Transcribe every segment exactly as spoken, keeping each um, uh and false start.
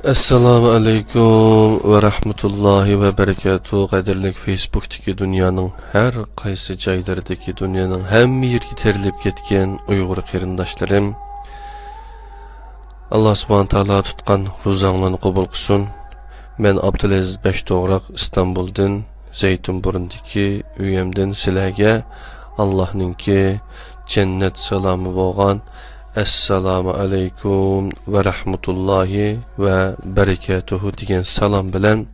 ئەسسالامۇ ئەلەيكۇم ۋە رەھمەتۇللاھى ۋە بەرىكاتۇھ. قەدىرلىك فېيسبۇكتىكى دۇنيانىڭ ھەر قايسى جايلىرىدىكى، دۇنيانىڭ ھەممە يېرىگە تېرىلىپ كەتكەن ئۇيغۇر قېرىنداشلىرىم، ئاللا سۇبھانە تائالا تۇتقان روزاڭلارنى قوبۇل قىلسۇن. مەن ئابدۇلئەزىز بەشتوغراق، ئىستانبۇلدىن، زەيتۇنبۇرۇندىكى ئۆيۈمدىن سىلەرگە ئاللانىڭكى جەننەت سالامى بولغان ئەسسالامۇ ئەلەيكۇم ۋە رەھمەتۇللاھى ۋە بەرىكاتۇھۇ دېگەن سالام بىلەن،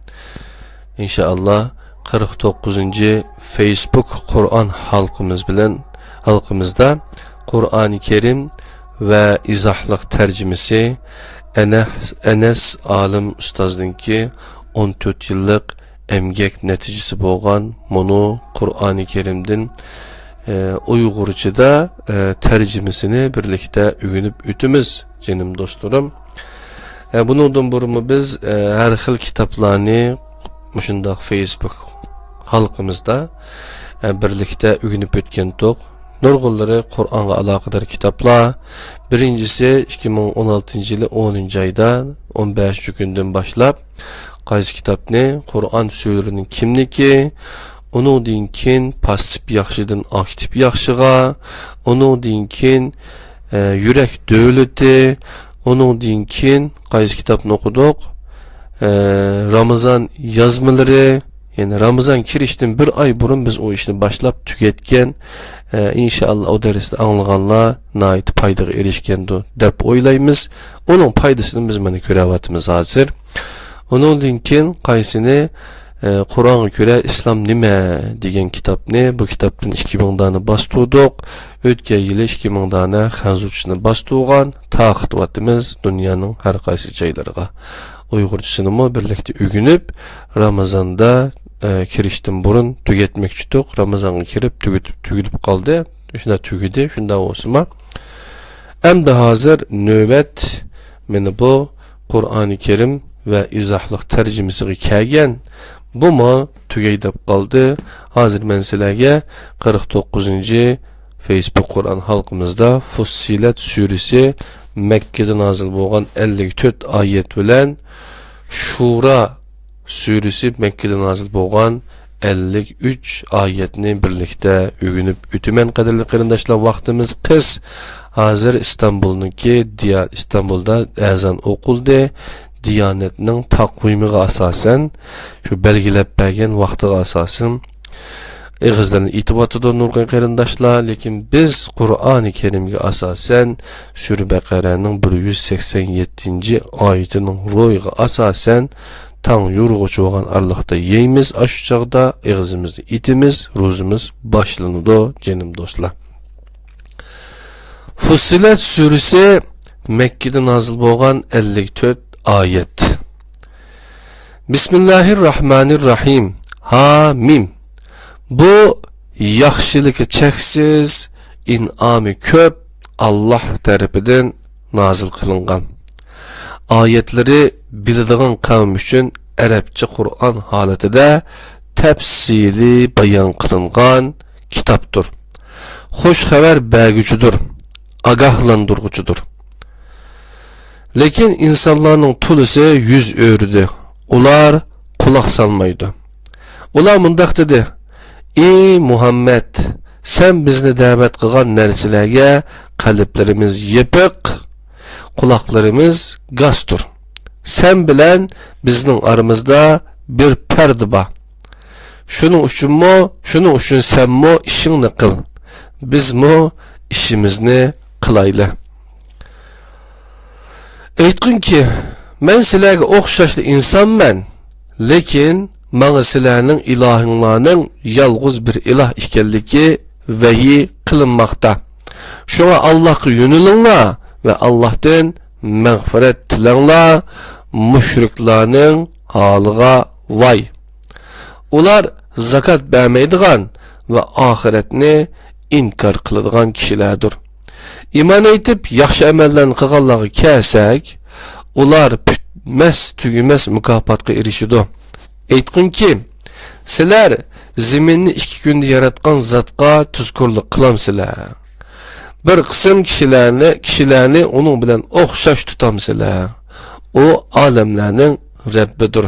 ئىنشائاللا، قىرىق توققۇزىنچى فېيسبۇك قۇرئان ھالقىمىز بىلەن، ھالقىمىزدا قۇرئانى كەرىم ۋە ئىزاھلىق تەرجىمىسى، ئەنە-، ئەنەس ئالىم ئۇستازنىڭكى ئون تۆت يىللىق ئەمگەك نەتىجىسى بولغان مۇنۇ قۇرئانى كەرىمدىن، ئە، ئۇيغۇرچىدا، ئە، تەرجىمىسىنى بىرلىكتە ئۆگىنىپ ئۆتىمىز، جېنىم دوستلىرىم. ئە، بۇنىڭدىن بۇرۇنمۇ بىز، ئە، ھەر خىل كىتابلارنى مۇشۇنداق فېيسبۇك ھالقىمىزدا، ئە، بىرلىكتە ئۆگىنىپ ئۆتكەنتۇق. نۇرغۇنلىرى قۇرئانغا ئالاقىدار كىتابلار. بىرىنچىسى، ئىككى مىڭ ئون ئالتىنچى يىلى ئونىنچى ئايدا، ئون بەشىنچى كۈندىن باشلاپ، قايسى كىتابنى، قۇرئان سۈرىنىڭ كىمنىكى، ئۇنىڭدىن كېيىن پاسسىپ ياخشىدىن ئاكتىپ ياخشىغا، ئۇنىڭدىن كېيىن، ئە، يۈرەك دۆلىتى، ئۇنىڭدىن كېيىن قايسى كىتابنى ئوقۇدۇق؟ ئە، رامىزان يازمىلىرى، يەنى رامىزان كىرىشتىن بىر ئاي بۇرۇن بىز ئۇ ئىشنى باشلاپ تۈگەتكەن. ئە، ئىنشائاللا، ئۇ دەرستە ئاڭلىغانلار ناھايىتى پايدىغا ئېرىشكەندۇ دەپ ئويلايمىز. ئۇنىڭ پايدىسىنى بىز مانا كۆرۈۋاتىمىز ھازىر. ئۇنىڭدىن كېيىن قايسىنى، ئە، قۇرئانغا كۆرە ئىسلام نېمە دېگەن كىتابنى، بۇ كىتابتىن ئىككى مىڭ دانە باستۇردۇق. ئۆتكەن يىلى ئىككى مىڭ دانە خەنزۇچىسىنى باستۇرغان، تارقىتىۋاتىمىز دۇنيانىڭ ھەر قايسى جايلىرىغا. ئۇيغۇرچىسىنىمۇ بىرلىكتە ئۆگىنىپ، رامىزاندا، ئە، كىرىشتىن بۇرۇن تۈگەتمەكچىدۇق. رامىزانغا كىرىپ تۈگىتىپ، تۈگىلىپ قالدى. شۇنداق تۈگىدى، شۇنداق بولسىمۇ. ئەمدى ھازىر نۆۋەت مانا بۇ قۇرئانى كەرىم ۋە ئىزاھلىق تەرجىمىسىگە كەلگەن. بۇمۇ تۈگەي دەپ قالدى. ھازىر مەن سىلەرگە قىرىق توققۇزىنچى فېيسبۇك قۇرئان ھالقىمىزدا فۇسسىلەت سۈرىسى، مەككىدە نازىل بولغان ئەللىك تۆت ئايەت بىلەن شۇرا سۈرىسى، مەككىدە نازىل بولغان ئەللىك ئۈچ ئايەتنى بىرلىكتە ئۆگىنىپ ئۆتىمەن، قەدىرلىك قېرىنداشلار. ۋاقتىمىز قىس. ھازىر ئىستانبۇلنىڭكى دىيا-، ئىستانبۇلدا ئەزان ئوقۇلدى. دىيانەتنىڭ تاقۋىمىغا ئاساسەن، شۇ بەلگىلەپ بەرگەن ۋاقتىغا ئاساسەن، ئېغىزلىرىنى ئېتىۋاتىدۇ نۇرغۇن قېرىنداشلار، لېكىن بىز قۇرئانى كەرىمگە ئاساسەن سۈرە بەقەرەنىڭ بىر يۈز سەكسەن يەتتىنچى ئايىتىنىڭ روھىغا ئاساسەن تاڭ يورۇغۇچە بولغان ئارىلىقتا يەيمىز، ئاشۇ چاغدا ئېغىزىمىزنى ئېتىمىز، روزىمىز باشلىنىدۇ، جېنىم دوستلار. فۇسسىلەت سۈرىسى، مەككىدە نازىل بولغان ئەللىك تۆت ئايەت. بىسمىللاھىر راھمانىر راھىم. ھا مىم. بۇ ياخشىلىقى چەكسىز، ئىنئامى كۆپ، ئاللاھ تەرىپىدىن نازىل قىلىنغان. ئايەتلىرى بىلىدىغان قەۋم ئۈچۈن ئەرەبچە قۇرئان ھالىتىدە تەپسىلىي بايان قىلىنغان كىتابتۇر. خۇش خەۋەر بەرگۈچىدۇر، ئاگاھلاندۇرغۇچىدۇر. لېكىن ئىنسانلارنىڭ تولىسى يۈز ئۆرۈدى، ئۇلار قۇلاق سالمايدۇ. ئۇلار مۇنداق دېدى: «ئى مۇھەممەد، سەن بىزنى دەۋەت قىلغان نەرسىلەرگە قەلبلىرىمىز يېپىق، قۇلاقلىرىمىز گاستۇر. سەن بىلەن بىزنىڭ ئارىمىزدا بىر پەردە بار. شۇنىڭ ئۈچۈنمۇ، شۇنىڭ ئۈچۈن سەنمۇ ئىشىڭنى قىل، بىزمۇ ئىشىمىزنى قىلايلى.» ئېيتقىنكى، مەن سىلەرگە ئوخشاشلا ئىنسانمەن، لېكىن ماڭا سىلەرنىڭ ئىلاھىڭلارنىڭ يالغۇز بىر ئىلاھ ئىكەنلىكى ۋەھىي قىلىنماقتا. شۇڭا ئاللاھقا يۆنىلىڭلار ۋە ئاللاھتىن مەغپىرەت تىلەڭلار. مۇشرىكلارنىڭ ھالىغا ۋاي! ئۇلار زاكات بەرمەيدىغان ۋە ئاخىرەتنى ئىنكار قىلىدىغان كىشىلەردۇر. ئىمان ئېيتىپ، ياخشى ئەمەللەرنى قىلغانلارغا كەلسەك، ئۇلار پۈتمەس، تۈگىمەس مۇكاپاتقا ئېرىشىدۇ. ئېيتقىنكى، سىلەر زېمىننى ئىككى كۈندە ياراتقان زاتقا تۇزكورلۇق قىلامسىلەر؟ بىر قىسىم كىشىلەرنى، كىشىلەرنى ئۇنىڭ بىلەن ئوخشاش تۇتامسىلەر؟ ئۇ ئالەملەرنىڭ رەببىدۇر.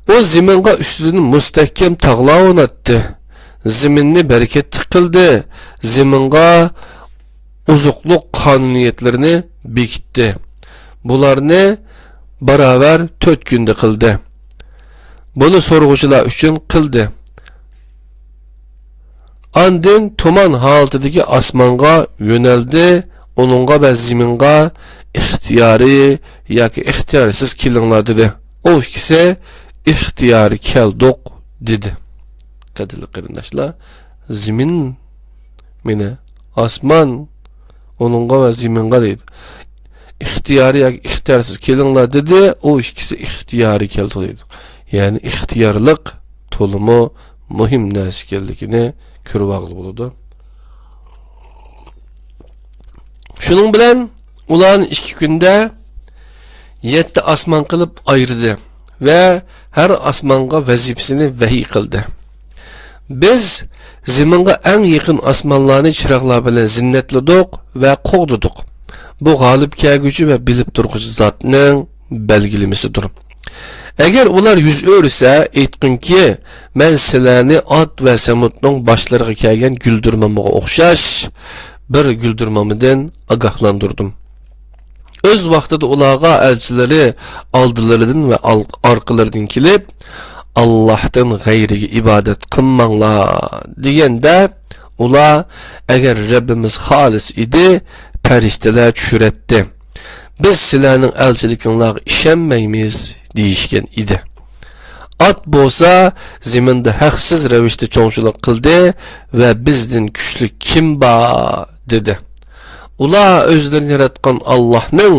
ئۇ زېمىنغا ئۈستىدىن مۇستەھكەم تاغلار ئورناتتى. زېمىننى بەرىكەتلىك قىلدى. زېمىنغا ئوزۇقلۇق قانۇنىيەتلىرىنى بېكىتتى. بۇلارنى باراۋەر تۆت كۈندە قىلدى. بۇنى سورىغۇچىلار ئۈچۈن قىلدى. ئاندىن تۇمان ھالىتىدىكى ئاسمانغا يۆنەلدى، ئۇنىڭغا ۋە زېمىنغا ئىختىيارىي ياكى ئىختىيارسىز كېلىڭلار دېدى. ئۇ ئىككىسى ئىختىيارىي كەلدۇق دېدى. قەدىرلىك قېرىنداشلار، زېمىن مېنى، ئاسمان ئۇنىڭغا ۋە زېمىنغا دەيدۇ. ئىختىيارىي ياكى ئىختىيارسىز كېلىڭلار دېدى، ئۇ ئىككىسى ئىختىيارىي كەلدى دەيدۇ. يەنى ئىختىيارلىق تولىمۇ مۇھىم نەرسە ئىكەنلىكىنى كۆرۈۋالغىلى بولىدۇ. شۇنىڭ بىلەن ئۇلارنى ئىككى كۈندە يەتتە ئاسمان قىلىپ ئايرىدى ۋە ھەر ئاسمانغا ۋەزىپىسىنى ۋەھىي قىلدى. بىز زېمىنغا ئەڭ يېقىن ئاسمانلارنى چىراغلار بىلەن زىننەتلىدۇق ۋە قوغدىدۇق. بۇ غالىب كەلگۈچى ۋە بىلىپ تۇرغۇچى زاتنىڭ بەلگىلىمىسىدۇر. ئەگەر ئۇلار يۈز ئۆرۈسە، ئېيتقىنكى، مەن سىلەرنى ئاد ۋە سەمۇدنىڭ باشلىرىغا كەلگەن گۈلدۈرمامىغا ئوخشاش بىر گۈلدۈرمامىدىن ئاگاھلاندۇردۇم. ئۆز ۋاقتىدا ئۇلارغا ئەلچىلىرى ئالدىلىرىدىن ۋە ئال-، ئارقىلىرىدىن كېلىپ، «ئاللاھتىن غەيرىگە ئىبادەت قىلماڭلار» دېگەندە، ئۇلار، «ئەگەر رەببىمىز خالىس ئىدى، پەرىشتىلەر چۈشۈرەتتى. بىز سىلەرنىڭ ئەلچىلىكىڭلارغا ئىشەنمەيمىز» دېيىشكەن ئىدى. ئات بولسا زېمىندا ھەقسىز رەۋىشتە چوڭچىلىق قىلدى ۋە «بىزدىن كۈچلۈك كىم بار؟» دېدى. ئۇلار ئۆزلىرىنى ياراتقان ئاللاھنىڭ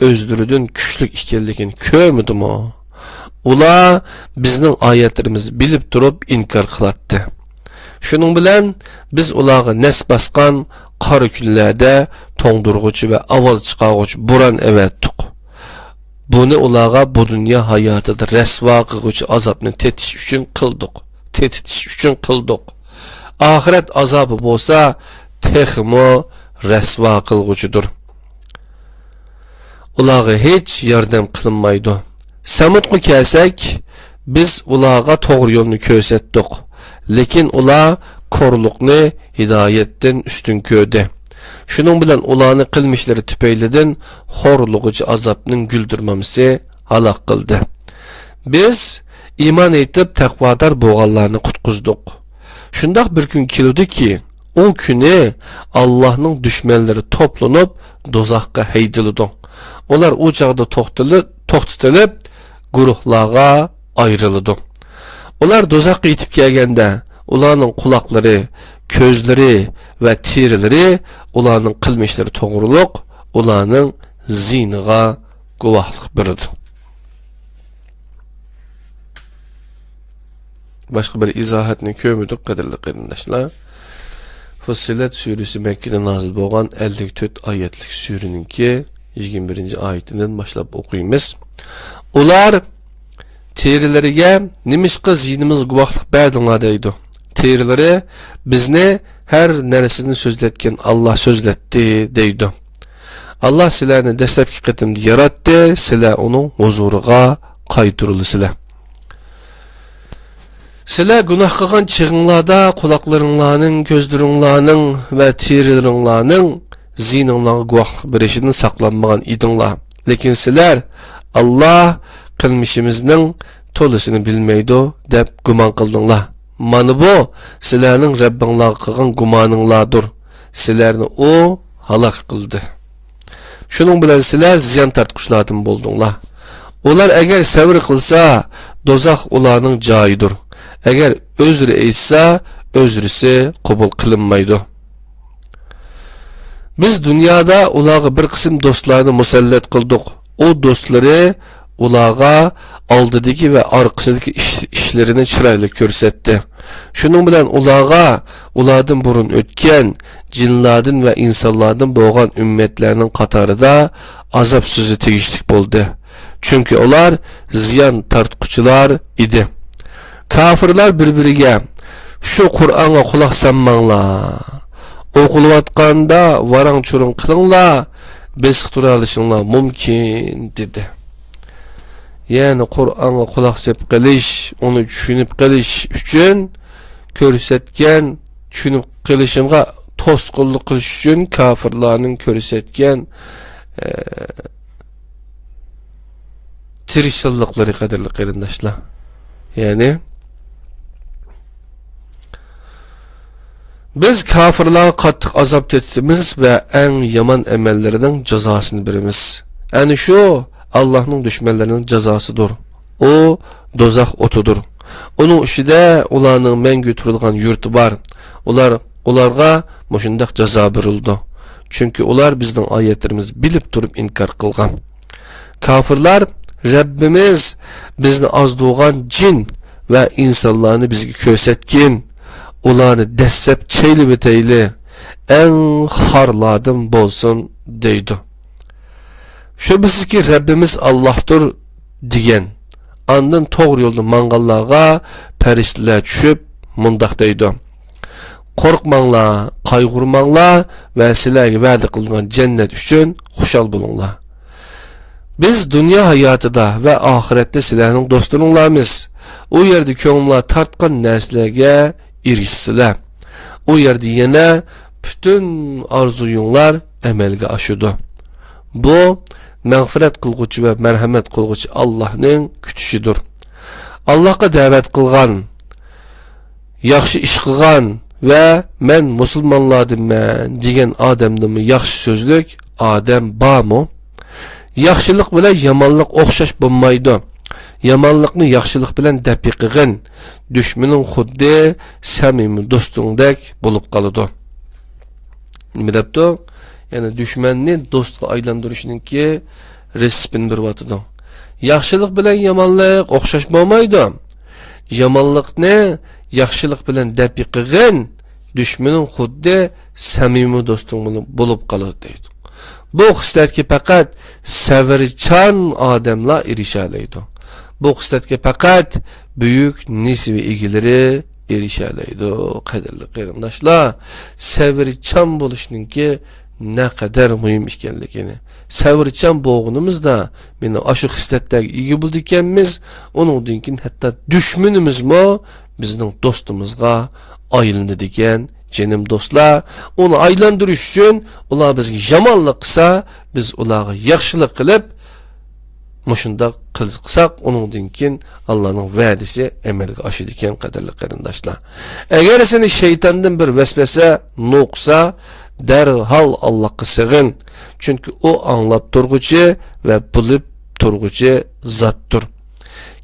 ئۆزلىرىدىن كۈچلۈك ئىكەنلىكىنى كۆرمىدىمۇ؟ ئۇلار بىزنىڭ ئايەتلىرىمىزنى بىلىپ تۇرۇپ ئىنكار قىلاتتى. شۇنىڭ بىلەن بىز ئۇلارغا نەس باسقان قارا كۈنلەردە توڭدۇرغۇچى ۋە ئاۋاز چىقارغۇچى بوران ئەۋەتتۇق. بۇنى ئۇلارغا بۇ دۇنيا ھاياتىدا رەسۋا قىلغۇچى ئازابنى تېتىش ئۈچۈن قىلدۇق، تېتىتىش ئۈچۈن قىلدۇق. ئاخىرەت ئازابى بولسا تېخىمۇ رەسۋا قىلغۇچىدۇر. ئۇلارغا ھېچ ياردەم قىلىنمايدۇ. سەمۇدقا كەلسەك، بىز ئۇلارغا توغرا يولنى كۆرسەتتۇق. لېكىن ئۇلار كورلۇقنى ھىدايەتتىن ئۈستۈن كۆردى. شۇنىڭ بىلەن ئۇلارنى قىلمىشلىرى تۈپەيلىدىن خورلىغۇچى ئازابنىڭ گۈلدۈرمامىسى ھالاك قىلدى. بىز ئىمان ئېيتىپ، تەقۋادار بولغانلارنى قۇتقۇزدۇق. شۇنداق بىر كۈن كېلىدۇكى، ئۇ كۈنى ئاللاھنىڭ دۈشمەنلىرى توپلىنىپ، دوزاخقا ھەيدىلىدۇ. ئۇلار ئۇ چاغدا توختىلىپ، توختىتىلىپ، گۇرۇھلارغا ئايرىلىدۇ. ئۇلار دوزاخقا يېتىپ كەلگەندە، ئۇلارنىڭ قۇلاقلىرى، كۆزلىرى ۋە تېرىلىرى ئۇلارنىڭ قىلمىشلىرى توغرۇلۇق ئۇلارنىڭ زىيىنىغا گۇۋاھلىق بېرىدۇ. باشقا بىر ئىزاھاتنى كۆرمىدۇق، قەدىرلىك قېرىنداشلار. فۇسسىلەت سۈرىسى مەككىدە نازىل بولغان ئەللىك تۆت ئايەتلىك سۈرىنىڭكى يىگىرمە بىرىنچى ئايىتىدىن باشلاپ ئوقۇيمىز. ئۇلار تېرىلىرىگە، «نېمىشقا زىيىنىمىزغا گۇۋاھلىق بەردىڭلار؟» دەيدۇ. تېرىلىرى، «بىزنى ھەر نەرسىنى سۆزلەتكەن ئاللا سۆزلەتتى» دەيدۇ. «ئاللا سىلەرنى دەسلەپكى قېتىمدا ياراتتى، سىلەر ئۇنىڭ ھۇزۇرىغا قايتۇرۇلىسىلەر.» سىلەر گۇناھ قىلغان چېغىڭلاردا قۇلاقلىرىڭلارنىڭ، كۆزلىرىڭلارنىڭ ۋە تېرىلىرىڭلارنىڭ زىيىنىڭلارغا گۇۋاھلىق بېرىشىدىن ساقلانمىغان ئىدىڭلار. لېكىن سىلەر، «ئاللا قىلمىشىمىزنىڭ تولىسىنى بىلمەيدۇ» دەپ گۇمان قىلدىڭلار. مانا بۇ سىلەرنىڭ رەببىڭلارغا قىلغان گۇمانىڭلاردۇر. سىلەرنى ئۇ ھالاك قىلدى. شۇنىڭ بىلەن سىلەر زىيان تارتقۇچىلاردىن بولدۇڭلار. ئۇلار ئەگەر سەۋر قىلسا، دوزاخ ئۇلارنىڭ جايىدۇر. ئەگەر ئۆزرە ئېيتسا، ئۆزرىسى قوبۇل قىلىنمايدۇ. بىز دۇنيادا ئۇلارغا بىر قىسىم دوستلارنى مۇسەللەت قىلدۇق. ئۇ دوستلىرى ئۇلارغا ئالدىدىكى ۋە ئارقىسىدىكى ئىش، ئىشلىرىنى چىرايلىق كۆرسەتتى. شۇنىڭ بىلەن ئۇلارغا ئۇلاردىن بۇرۇن ئۆتكەن جىنلاردىن ۋە ئىنسانلاردىن بولغان ئۈممەتلەرنىڭ قاتارىدا ئازاب سۆزى تېگىشلىك بولدى. چۈنكى ئۇلار زىيان تارتقۇچىلار ئىدى. كاپىرلار بىر-بىرىگە، «شۇ قۇرئانغا قۇلاق سالماڭلار. ئوقۇلۇۋاتقاندا ۋاراڭ-چۇرۇڭ قىلىڭلار. بېسىقتۇرالىشىڭلار مۇمكىن، دېدى. يەنى قۇرئانغا قۇلاق سېلىپ قېلىش، ئۇنى چۈشىنىپ قېلىش ئۈچۈن كۆرسەتكەن، چۈشىنىپ قېلىشىمغا توسقۇنلۇق قىلىش ئۈچۈن كاپىرلارنىڭ كۆرسەتكەن، ئە، تىرىشچانلىقلىرى، قەدىرلىك قېرىنداشلار. يەنى، بىز كاپىرلارغا قاتتىق ئازاب تېتىتىمىز ۋە ئەڭ يامان ئەمەللىرىنىڭ جازاسىنى بېرىمىز. ئەنە شۇ ئاللاھنىڭ دۈشمەنلىرىنىڭ جازاسىدۇر. ئۇ دوزاخ ئوتىدۇر. ئۇنىڭ ئىچىدە ئۇلارنىڭ مەڭگۈ تۇرىدىغان يۇرتى بار. ئۇلار، ئۇلارغا مۇشۇنداق جازا بېرىلىدۇ. چۈنكى ئۇلار بىزنىڭ ئايەتلىرىمىزنى بىلىپ تۇرۇپ ئىنكار قىلغان. كاپىرلار، رەببىمىز بىزنى ئازدۇرغان جىن ۋە ئىنسانلارنى بىزگە كۆرسەتكىن، ئۇلارنى دەسسەپ چەيلىۋېتەيلى، ئەڭ خارلاردىن بولسۇن، دەيدۇ. شۈبھىسىزكى، رەببىمىز ئاللاھتۇر، دېگەن. ئاندىن توغرا يولدا ماڭغانلارغا پەرىشتىلەر چۈشۈپ مۇنداق دەيدۇ: قورقماڭلار، قايغۇرماڭلار ۋە سىلەرگە ۋەدە قىلىنغان جەننەت ئۈچۈن خۇشال بولۇڭلار. بىز دۇنيا ھاياتىدا ۋە ئاخىرەتتە سىلەرنىڭ دوستلىرىڭلارمىز. ئۇ يەردە كۆڭۈللەر تارتقان نەرسىلەرگە ئېرىشىسىلەر. ئۇ يەردە يەنە پۈتۈن ئارزۇيۇڭلار ئەمەلگە ئاشىدۇ. بۇ مەغپىرەت قىلغۇچى ۋە مەرھەمەت قىلغۇچى ئاللاھنىڭ كۈتۈشىدۇر. ئاللاھقا دەۋەت قىلغان، ياخشى ئىش قىلغان ۋە مەن مۇسۇلمانلاردىنمەن دېگەن ئادەمدىنمۇ ياخشى سۆزلۈك ئادەم بارمۇ؟ ياخشىلىق بىلەن يامانلىق ئوخشاش بولمايدۇ. يامانلىقنى ياخشىلىق بىلەن دەپئى قىلغىن. دۈشمىنىڭ خۇددى سەمىمىي دوستۇڭدەك بولۇپ قالىدۇ. نېمە دەپتۇ؟ يەنى دۈشمەننى دوستقا ئايلاندۇرۇشنىڭكى رېتسېپىنى بېرىۋاتىدۇ. ياخشىلىق بىلەن يامانلىق ئوخشاش بولمايدۇ. يامانلىقنى ياخشىلىق بىلەن دەپئى قىلغىن، دۈشمىنىڭ خۇددى سەمىمىي دوستۇڭ بولۇپ، بولۇپ قالىدۇ، دەيدۇ. بۇ خىسلەتكە پەقەت سەۋرچان ئادەملا ئېرىشەلەيدۇ. بۇ خىسلەتكە پەقەت بۈيۈك نېسىۋە ئىگىلىرى ئېرىشەلەيدۇ. قەدىرلىك قېرىنداشلار، سەۋرچان بولۇشنىڭكى نەقەدەر مۇھىم ئىكەنلىكىنى، سەۋرچان بولغىنىمىزدا، مانا ئاشۇ خىسلەتلەرگە ئىگە بولىدىكەنمىز، ئۇنىڭدىن كېيىن ھەتتا دۈشمىنىمىزمۇ بىزنىڭ دوستىمىزغا ئايلىنىدىكەن. جېنىم دوستلار، ئۇنى ئايلاندۇرۇش ئۈچۈن ئۇلار بىزگە يامانلىق قىلسا، بىز ئۇلارغا ياخشىلىق قىلىپ، مۇشۇنداق قىلساق، ئۇنىڭدىن كېيىن ئاللانىڭ ۋەدىسى ئەمەلگە ئاشىدىكەن، قەدىرلىك قېرىنداشلار. ئەگەر سېنى شەيتاندىن بىر ۋەسۋەسە نوقۇسا، دەرھال ئاللاغا سېغىن، چۈنكى ئۇ ئاڭلاپ تۇرغۇچى ۋە بىلىپ تۇرغۇچى زاتتۇر.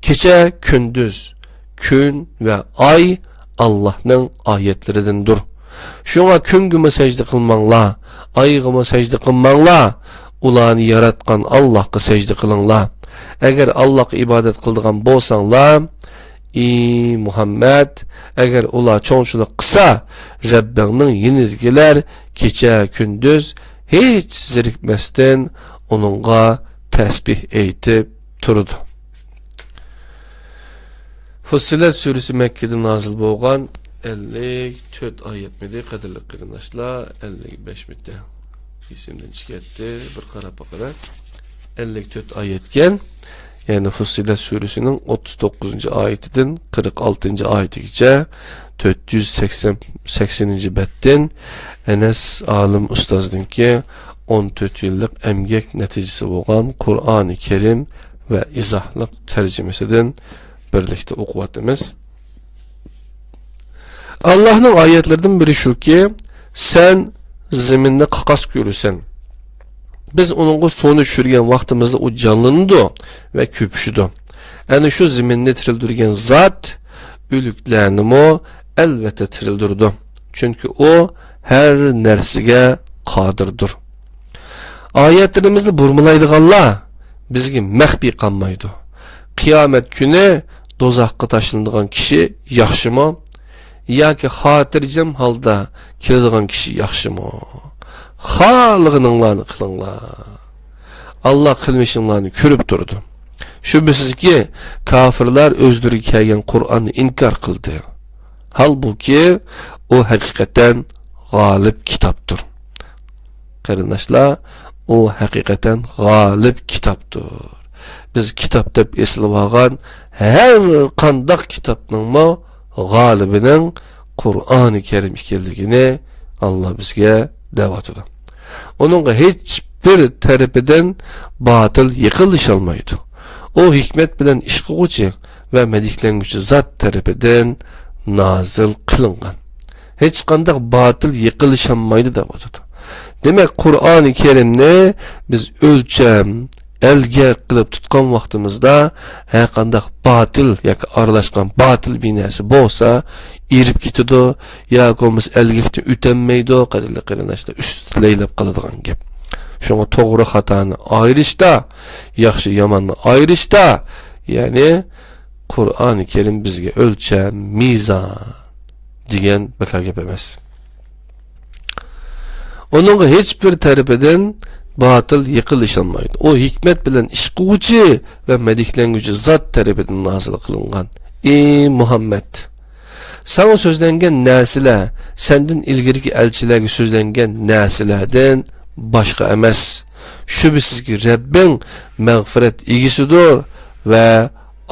كېچە، كۈندۈز، كۈن ۋە ئاي ئاللاھنىڭ ئايەتلىرىدىندۇر. شۇڭا كۈنگىمۇ سەجدە قىلماڭلار، ئايغىمۇ سەجدە قىلماڭلار، ئۇلارنى ياراتقان ئاللاھقا سەجدە قىلىڭلار. ئەگەر ئاللاھقا ئىبادەت قىلىدىغان بولساڭلار، ئى مۇھەممەد، ئەگەر ئۇلار چوڭچىلىق قىلسا، رەببىڭنىڭ يېنىدىكىلەر كېچە-كۈندۈز ھېچ زېرىكمەستىن ئۇنىڭغا تەسبىھ ئېيتىپ تۇرىدۇ. فۇسسىلەت سۈرىسى مەككىدە نازىل بولغان، ئەللىك تۆت ئايەتمىدى، قەدىرلىك قېرىنداشلار؟ ئەللىك بەشمىدى؟ ئېسىمدىن چىقىپ كەتتى، بىر قاراپ باقىمەن. ئەللىك تۆت ئايەتكەن، يەنى فۇسسىلەت سۈرىسىنىڭ ئوتتۇز توققۇزىنچى ئايىتىدىن قىرىق ئالتىنچى ئايىتىگىچە، تۆت يۈز سەكسەن، سەكسىنىنچى بەتتىن، ئەنەس ئالىم ئۇستازنىڭكى ئون تۆت يىللىق ئەمگەك نەتىجىسى بولغان قۇرئانى كەرىم ۋە ئىزاھلىق تەرجىمىسىدىن بىرلىكتە ئوقۇۋاتىمىز. ئاللاھنىڭ ئايەتلىرىدىن بىرى شۇكى، سەن زېمىننى قاقاس كۆرىسەن. بىز ئۇنىڭغا سۇنى چۈشۈرگەن ۋاقتىمىزدا ئۇ جانلىنىدۇ ۋە كۆپۈشىدۇ. ئەنە شۇ زېمىننى تىرىلدۈرگەن زات ئۆلۈكلەرنىمۇ ئەلۋەتتە تىرىلدۈرىدۇ. چۈنكى ئۇ ھەر نەرسىگە قادىردۇر. ئايەتلىرىمىزنى بۇرمىلايدىغانلار بىزگە مەخپىي قالمايدۇ. قىيامەت كۈنى دوزاخقا تاشلىنىدىغان كىشى ياخشىمۇ؟ ياكى خاتىرجەم ھالدا كېلىدىغان كىشى ياخشىمۇ؟ خالىغىنىڭلارنى قىلىڭلار. ئاللا قىلمىشىڭلارنى كۆرۈپ تۇرىدۇ. شۈبھىسىزكى، كاپىرلار ئۆزلىرىگە كەلگەن قۇرئاننى ئىنكار قىلدى. ھالبۇكى، ئۇ ھەقىقەتەن غالىب كىتابتۇر. قېرىنداشلار، ئۇ ھەقىقەتەن غالىب كىتابتۇر. بىز كىتاب دەپ ئېسىلىۋالغان ھەر قانداق كىتابنىڭمۇ غالىبىنىڭ قۇرئانى كەرىم ئىكەنلىكىنى ئاللا بىزگە دەۋاتىدۇ. ئۇنىڭغا ھېچ بىر تەرىپىدىن باتىل يېقىنلىشالمايدۇ. ئۇ ھېكمەت بىلەن ئىش قىلغۇچى ۋە مەدھلەنگۈچى زات تەرىپىدىن نازىل قىلىنغان. ھېچقانداق باتىل يېقىنلىشالمايدۇ دەۋاتىدۇ. دېمەك، قۇرئانى كەرىمنى بىز ئۆلچەم، ئەلگەك قىلىپ تۇتقان ۋاقتىمىزدا، ھەرقانداق باتىل ياكى ئارىلاشقان باتىل بىر نەرسە بولسا، ئېرىپ كېتىدۇ، ياكى بولمىسا ئەلگەكتىن ئۆتەلمەيدۇ، قەدىرلىك قېرىنداشلار، ئۈستى لەيلەپ قالىدىغان گەپ. شۇڭا توغرا خاتانى ئايرىشتا، ياخشى ياماننى ئايرىشتا، يەنى قۇرئانى كەرىم بىزگە ئۆلچەم، مىزان دېگەن بىكار گەپ ئەمەس. ئۇنىڭغا ھېچ بىر تەرىپىدىن باتىل يېقىنلىشالمايدۇ. ئۇ ھېكمەت بىلەن ئىش قىلغۇچى ۋە مەدھلەنگۈچى زات تەرىپىدىن نازىل قىلىنغان. ئى مۇھەممەد! ساڭا سۆزلەنگەن نەرسىلەر سەندىن ئىلگىرىكى ئەلچىلەرگە سۆزلەنگەن نەرسىلەردىن باشقا ئەمەس. شۈبھىسىزكى، رەببىڭ مەغپىرەت ئىگىسىدۇر ۋە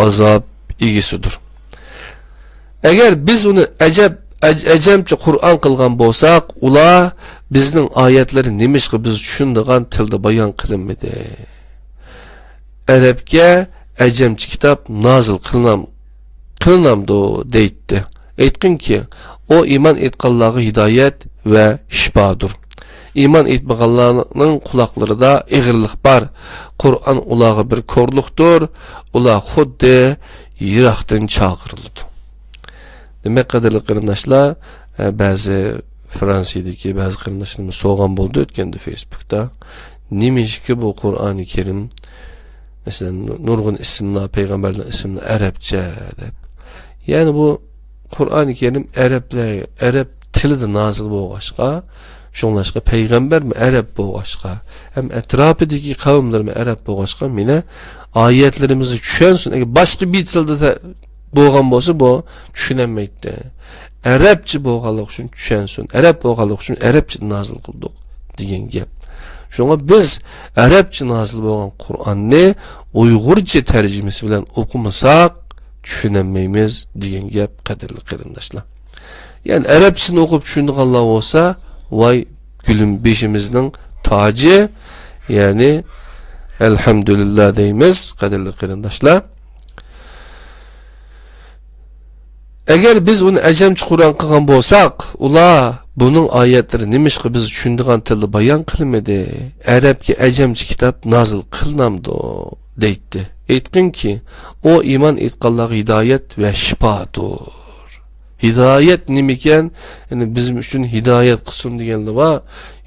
ئازاب ئىگىسىدۇر. ئەگەر بىز ئۇنى ئەجەب، ئەج-، ئەجەمچە قۇرئان قىلغان بولساق، ئۇلار بىزنىڭ ئايەتلىرى نېمىشقا بىز چۈشىنىدىغان تىلدا بايان قىلىنمىدى؟ ئەرەبكە ئەجەمچە كىتاب نازىل قىلىنام-، قىلىنامدۇ دەيتتى. ئېيتقىنكى، ئۇ ئىمان ئېيتقانلارغا ھىدايەت ۋە شىپادۇر. ئىمان ئېيتمىغانلارنىڭ قۇلاقلىرىدا ئېغىرلىق بار. قۇرئان ئۇلارغا بىر كورلۇقتۇر. ئۇلار خۇددى يىراقتىن چاقىرىلىدۇ. دېمەك، قەدىرلىك قېرىنداشلار، ئە، بەزى فرانسىيەدىكى بەزى قېرىنداشلىرىمىز سورىغان بولدى ئۆتكەندە فېيسبۇكتا. نېمىشقا بۇ قۇرئانى كەرىم، مەسىلەن، نۇرغۇن ئىسىملار، پەيغەمبەرلەرنىڭ ئىسىملىرى ئەرەبچە دەپ. يەنى بۇ قۇرئانى كەرىم ئەرەبلەر، ئەرەب تىلىدا نازىل بولغاچقا، شۇڭلاشقا پەيغەمبەرمۇ ئەرەب بولغاچقا، ھەم ئەتراپىدىكى قەۋملىرىمۇ ئەرەب بولغاچقا، مېنى ئايەتلىرىمىزنى چۈشەنسۇن. ئەگەر باشقا بىر تىلدا تە-، بولغان بولسا، بۇ چۈشىنەلمەيتتى. ئەرەبچە بولغانلىقى ئۈچۈن چۈشەنسۇن. ئەرەب بولغانلىقى ئۈچۈن ئەرەبچە نازىل قىلدۇق دېگەن گەپ. شۇڭا بىز ئەرەبچە نازىل بولغان قۇرئاننى ئۇيغۇرچە تەرجىمىسى بىلەن ئوقۇمىساق، چۈشىنەلمەيمىز دېگەن گەپ، قەدىرلىك قېرىنداشلار. يەنى ئەرەبچىسىنى ئوقۇپ چۈشىنىدىغانلار بولسا، ۋاي گۈلۈم، بېشىمىزنىڭ تاجى، يەنى ئەلھەمدۇلىللا دەيمىز، قەدىرلىك قېرىنداشلار. ئەگەر بىز ئۇنى ئەجەمچە قۇرئان قىلغان بولساق، ئۇلار بۇنىڭ ئايەتلىرى نېمىشقا بىز چۈشىنىدىغان تىلدا بايان قىلمىدى؟ ئەرەبكە ئەجەمچە كىتاب نازىل قىلىنامدۇ؟ دەيتتى. ئېيتقىنكى، ئۇ ئىمان ئېيتقانلارغا ھىدايەت ۋە شىپادۇر. ھىدايەت نېمىكەن؟ يەنى بىز ئۈچۈن ھىدايەت قىلسۇن دېگەنلا بار.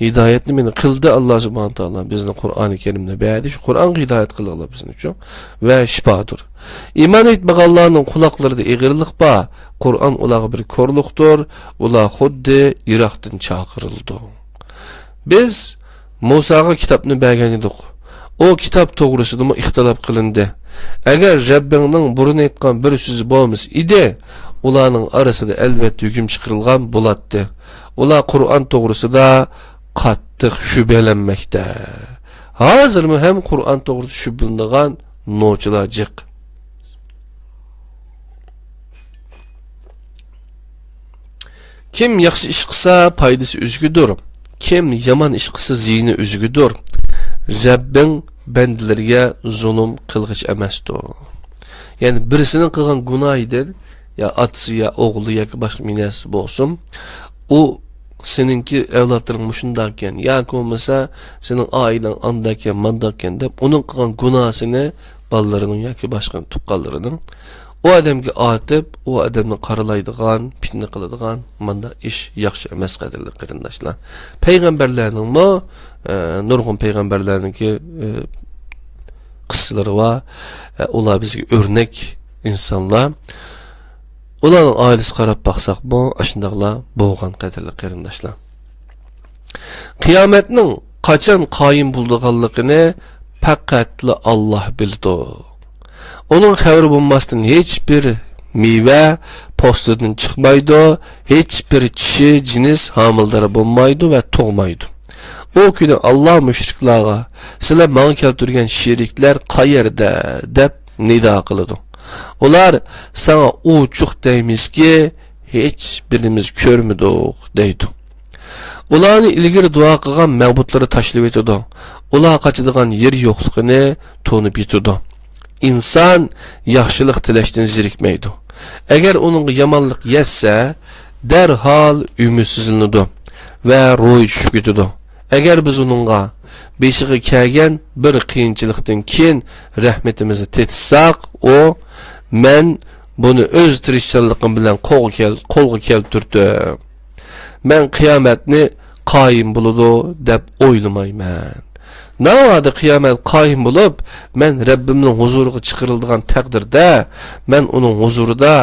ھىدايەتنى مېنى قىلدى ئاللا سۇبھانە تائالا. بىزنى قۇرئانى كەرىمدە بەردى. شۇ قۇرئانغا ھىدايەت قىلىڭلار بىزنى ئۈچۈن. ۋە شىپادۇر. ئىمان ئېيتمىغانلارنىڭ قۇلاقلىرىدا ئېغىرلىق بار. قۇرئان ئۇلارغا بىر كورلۇقتۇر. ئۇلار خۇددى يىراقتىن چاقىرىلىدۇ. بىز مۇساغا كىتابنى بەرگەن ئىدۇق. ئۇ كىتاب توغرىسىدىمۇ ئىختىلاپ قىلىندى. ئەگەر رەببىڭنىڭ بۇرۇن ئېيتقان بىر سۆزى بولمىسا ئىدى، ئۇلارنىڭ ئارىسىدا ئەلۋەتتە ھۆكۈم چىقىرىلغان بولاتتى. ئۇلار قۇرئان توغرىسىدا قاتتىق شۈبھىلەنمەكتە. ھازىرمۇ ھەم قۇرئان توغرىسىدا شۈبھىلىنىدىغان نوچىلار جىق. كىم ياخشى ئىش قىلسا، پايدىسى ئۆزىگىدۇر. كىم يامان ئىش قىلسا، زىيىنى ئۆزىگىدۇر. رەببىڭ بەندىلىرىگە زۇلۇم قىلغۇچى ئەمەستۇر. يەنى بىرسىنىڭ قىلغان گۇناھىدىن، يا ئاتىسى، يا ئوغلى ياكى باشقا بىر نەرسە بولسۇن، ئۇ سېنىڭكى ئەۋلادلىرىڭ مۇشۇنداقكەن، ياكى بولمىسا سېنىڭ ئائىلەڭ ئانداقكەن، مانداقكەن دەپ، ئۇنىڭ قىلغان گۇناھىسىنى بالىلىرىنىڭ ياكى باشقا تۇغقانلىرىنىڭ ئۇ ئادەمگە ئاتىپ، ئۇ ئادەمنى قارىلايدىغان، پىتنە قىلىدىغان مانداق ئىش ياخشى ئەمەس، قەدىرلىك قېرىنداشلار. پەيغەمبەرلەرنىڭمۇ، ئە، نۇرغۇن پەيغەمبەرلەرنىڭكى، ئە، قىسسىلىرى بار. ئە، ئۇلار بىزگە ئۆرنەك ئىنسانلار. ئۇلارنىڭ ئائىلىسىگە قاراپ باقساقمۇ، ئاشۇنداقلار بولغان، قەدىرلىك قېرىنداشلار. قىيامەتنىڭ قاچان قايىم بولىدىغانلىقىنى پەقەتلا ئاللا بىلىدۇ. ئۇنىڭ خەۋىرى بولماستىن ھېچبىر مېۋە پوستىدىن چىقمايدۇ، ھېچبىر چىشى، جىنس ھامىلىدار بولمايدۇ ۋە تۇغمايدۇ. ئۇ كۈنى ئاللا مۇشرىكلارغا، «سىلەر ماڭا كەلتۈرگەن شېرىكلەر قەيەردە؟» دەپ نىدا قىلىدۇ. ئۇلار، «ساڭا ئوچۇق دەيمىزكى، ھېچ بىرىمىز كۆرمىدۇق» دەيدۇ. ئۇلارنى ئىلگىرى دۇئا قىلغان مەبۇدلىرى تاشلىۋېتىدۇ. ئۇلار قاچىدىغان يېرى يوقلۇقىنى تونۇپ يېتىدۇ. ئىنسان ياخشىلىق تىلەشتىن زېرىكمەيدۇ. ئەگەر ئۇنىڭغا يامانلىق يەتسە، دەرھال ئۈمىدسىزلىنىدۇ ۋە روھى چۈشۈپ كېتىدۇ. ئەگەر بىز ئۇنىڭغا بېشىغا كەلگەن بىر قىيىنچىلىقتىن كېيىن رەھمىتىمىزنى تېتىتساق، ئۇ، «مەن بۇنى ئۆز تىرىشچانلىقىم بىلەن قولغا كەل-، قولغا كەلتۈردۈم. مەن قىيامەتنى قايىم بولىدۇ دەپ ئويلىمايمەن. ناۋادا قىيامەت قايىم بولۇپ، مەن رەببىمنىڭ ھۇزۇرىغا چىقىرىلىدىغان تەقدىردە، مەن ئۇنىڭ ھۇزۇرىدا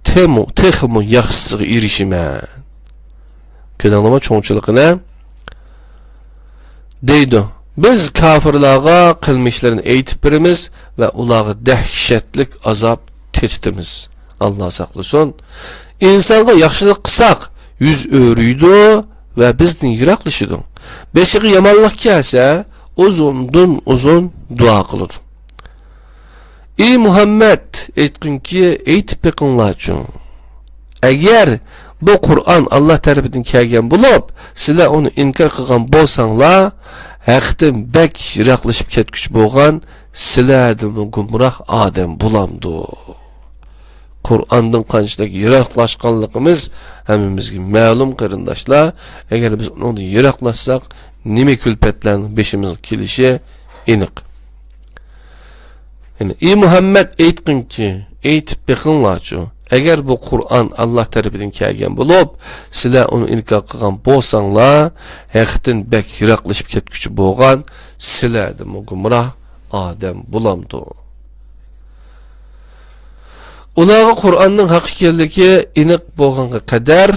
تېمۇ-، تېخىمۇ ياخشىسىغا ئېرىشىمەن.» كۆردۈڭلارمۇ چوڭچىلىقىنى؟ دەيدۇ. بىز كاپىرلارغا قىلمىشلىرىنى ئېيتىپ بېرىمىز ۋە ئۇلارغا دەھشەتلىك ئازاب تېتىتىمىز. ئاللا ساقلىسۇن. ئىنسانغا ياخشىلىق قىلساق، يۈز ئۆرۈيدۇ ۋە بىزدىن يىراقلىشىدۇ. بېشىغا يامانلىق كەلسە، ئۇزۇندىن ئۇزۇن دۇئا قىلىدۇ. ئى مۇھەممەد، ئېيتقىنكى، ئېيتىپ بېقىڭلارچۇ، ئەگەر بۇ قۇرئان ئاللا تەرىپىدىن كەلگەن بولۇپ، سىلەر ئۇنى ئىنكار قىلغان بولساڭلار، ھەقتىن بەك يىراقلىشىپ كەتكۈچى بولغان سىلەردىنمۇ گۇمراھ ئادەم بولامدۇ؟ قۇرئاندىن قانچىلىك يىراقلاشقانلىقىمىز ھەممىمىزگە مەلۇم، قېرىنداشلار. ئەگەر بىز ئۇنىڭدىن يىراقلاشساق، نېمە كۈلپەتلەرنىڭ بېشىمىزغا كېلىشى ئېنىق. يەنى، ئى مۇھەممەد، ئېيتقىنكى، ئېيتىپ بېقىڭلارچۇ، ئەگەر بۇ قۇرئان ئاللا تەرىپىدىن كەلگەن بولۇپ، سىلەر ئۇنى ئىنكار قىلغان بولساڭلار، ھەقتىن بەك يىراقلىشىپ كەتكۈچى بولغان سىلەردىنمۇ گۇمراھ ئادەم بولامدۇ؟ ئۇلارغا قۇرئاننىڭ ھەق ئىكەنلىكى ئېنىق بولغانغا قەدەر،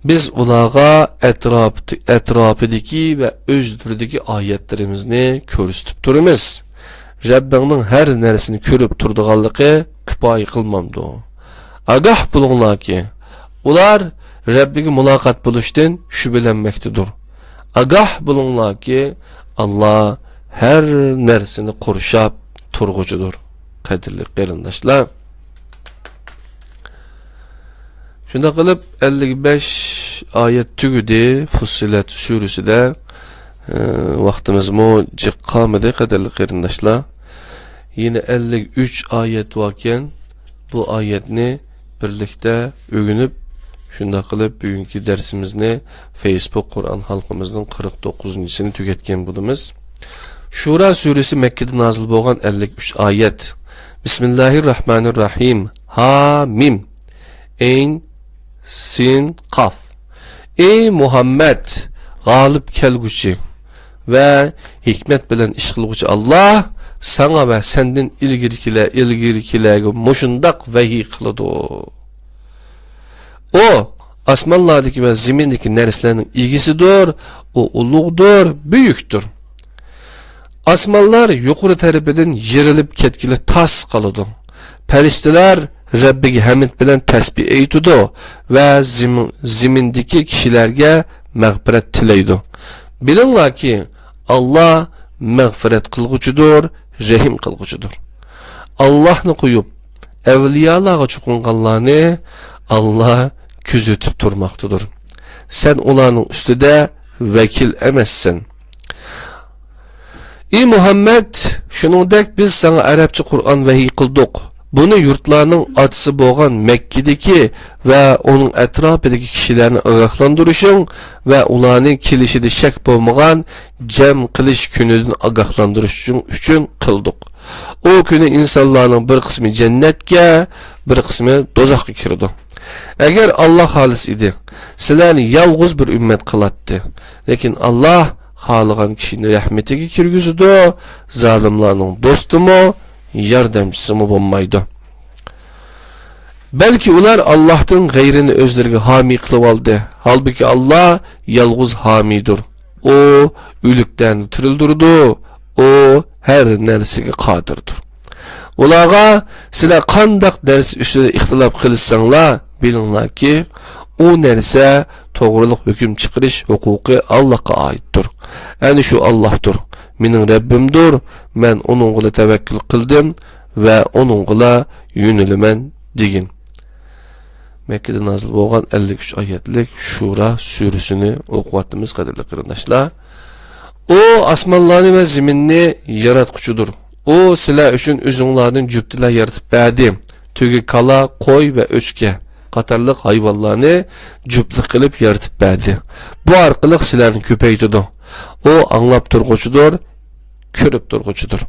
بىز ئۇلارغا ئەتراپ-، ئەتراپىدىكى ۋە ئۆزلىرىدىكى ئايەتلىرىمىزنى كۆرسىتىپ تۇرىمىز. رەببىڭنىڭ ھەر نەرسىنى كۆرۈپ تۇرىدىغانلىقى كۇپايە قىلمامدۇ؟ ئاگاھ بولۇڭلاركى، ئۇلار رەببىگە مۇلاقات بولۇشتىن شۈبھىلەنمەكتىدۇر. ئاگاھ بولۇڭلاركى، ئاللا ھەر نەرسىنى قورشاپ تۇرغۇچىدۇر. قەدىرلىك قېرىنداشلار، شۇنداق قىلىپ، ئەللىك بەش ئايەت تۈگىدى فۇسسىلەت سۈرىسىدە. ئى، ۋاقتىمىزمۇ جىق قالمىدى، قەدىرلىك قېرىنداشلار. يەنە ئەللىك ئۈچ ئايەت باركەن. بۇ ئايەتنى بىرلىكتە ئۆگىنىپ، شۇنداق قىلىپ بۈگۈنكى دەرسىمىزنى فېيسبۇك قۇرئان ھالقىمىزنىڭ قىرىق توققۇزىنچىسىنى تۈگەتكەن بولىمىز. شۇرا سۈرىسى مەككىدە نازىل بولغان، ئەللىك ئۈچ ئايەت. بىسمىللاھىر راھمانىر راھىم. ھا مىم. ئەين، سىن، قاف. ئەي مۇھەممەد، غالىب كەلگۈچى ۋە ھېكمەت بىلەن ئىش قىلغۇچى ئاللا ساڭا ۋە سەندىن ئىلگىرىكىلەر، ئىلگىرىكىلەرگە مۇشۇنداق ۋەھىي قىلىدۇ. ئۇ ئاسمانلاردىكى ۋە زېمىندىكى نەرسىلەرنىڭ ئىگىسىدۇر، ئۇ ئۇلۇغدۇر، بۈيۈكتۇر. ئاسمانلار يۇقىرى تەرىپىدىن يېرىلىپ كەتكىلى تاس قالىدۇ. پەرىشتىلەر رەببىگە ھەمد بىلەن تەسبىھ ئېيتىدۇ ۋە زېمىن-، زېمىندىكى كىشىلەرگە مەغپىرەت تىلەيدۇ. بىلىڭلاركى، ئاللا مەغپىرەت قىلغۇچىدۇر، رەھىم قىلغۇچىدۇر. ئاللانى قويۇپ، ئەۋلىيالارغا چوقۇنغانلارنى ئاللا كۆزىتىپ تۇرماقتىدۇر. سەن ئۇلارنىڭ ئۈستىدە ۋەكىل ئەمەسسەن. ئى مۇھەممەد، شۇنىڭدەك بىز ساڭا ئەرەبچە قۇرئان ۋەھىي قىلدۇق. بۇنى يۇرتلارنىڭ ئاتىسى بولغان مەككىدىكى ۋە ئۇنىڭ ئەتراپىدىكى كىشىلەرنى ئاگاھلاندۇرۇشۇڭ ۋە ئۇلارنى كېلىشىدە شەك بولمىغان جەم قىلىش كۈنىدىن ئاگاھلاندۇرۇشۇڭ ئۈچۈن قىلدۇق. ئۇ كۈنى ئىنسانلارنىڭ بىر قىسمى جەننەتكە، بىر قىسمى دوزاخقا كىرىدۇ. ئەگەر ئاللا خالىسا ئىدى، سىلەرنى يالغۇز بىر ئۈممەت قىلاتتى. لېكىن ئاللا خالىغان كىشىنى رەھمىتىگە كىرگۈزىدۇ، زالىملارنىڭ دوستىمۇ، ياردەمچىسىمۇ بولمايدۇ. بەلكى ئۇلار ئاللاھتىن غەيرىنى ئۆزلىرىگە ھامىي قىلىۋالدى. ھالبۇكى، ئاللا يالغۇز ھامىيدۇر. ئۇ ئۆلۈكلەرنى تىرىلدۈرىدۇ. ئۇ ھەر نەرسىگە قادىردۇر. ئۇلارغا، سىلەر قانداق نەرسە ئۈستىدە ئىختىلاپ قىلىشساڭلار، بىلىڭلاركى، ئۇ نەرسە، توغرىلىق ھۆكۈم چىقىرىش ھوقۇقى ئاللاھقا ئائىتتۇر. ئەنە شۇ ئاللاھتۇر، مېنىڭ رەببىمدۇر، مەن ئۇنىڭغىلا تەۋەككۈل قىلدىم ۋە ئۇنىڭغىلا يۆنىلىمەن، دېگىن. مەككىدە نازىل بولغان ئەللىك ئۈچ ئايەتلىك شۇرا سۈرىسىنى ئوقۇۋاتىمىز، قەدىرلىك قېرىنداشلار. ئۇ ئاسمانلارنى ۋە زېمىننى ياراتقۇچىدۇر. ئۇ سىلەر ئۈچۈن ئۆزۈڭلاردىن جۈپتىلەر يارىتىپ بەردى. تۆگە كالا، قوي ۋە ئۆچكە قاتارلىق ھايۋانلارنى جۈپتىلىك قىلىپ يارىتىپ بەردى. بۇ ئارقىلىق سىلەرنى كۆپەيتىدۇ. ئۇ ئاڭلاپ تۇرغۇچىدۇر، كۆرۈپ تۇرغۇچىدۇر.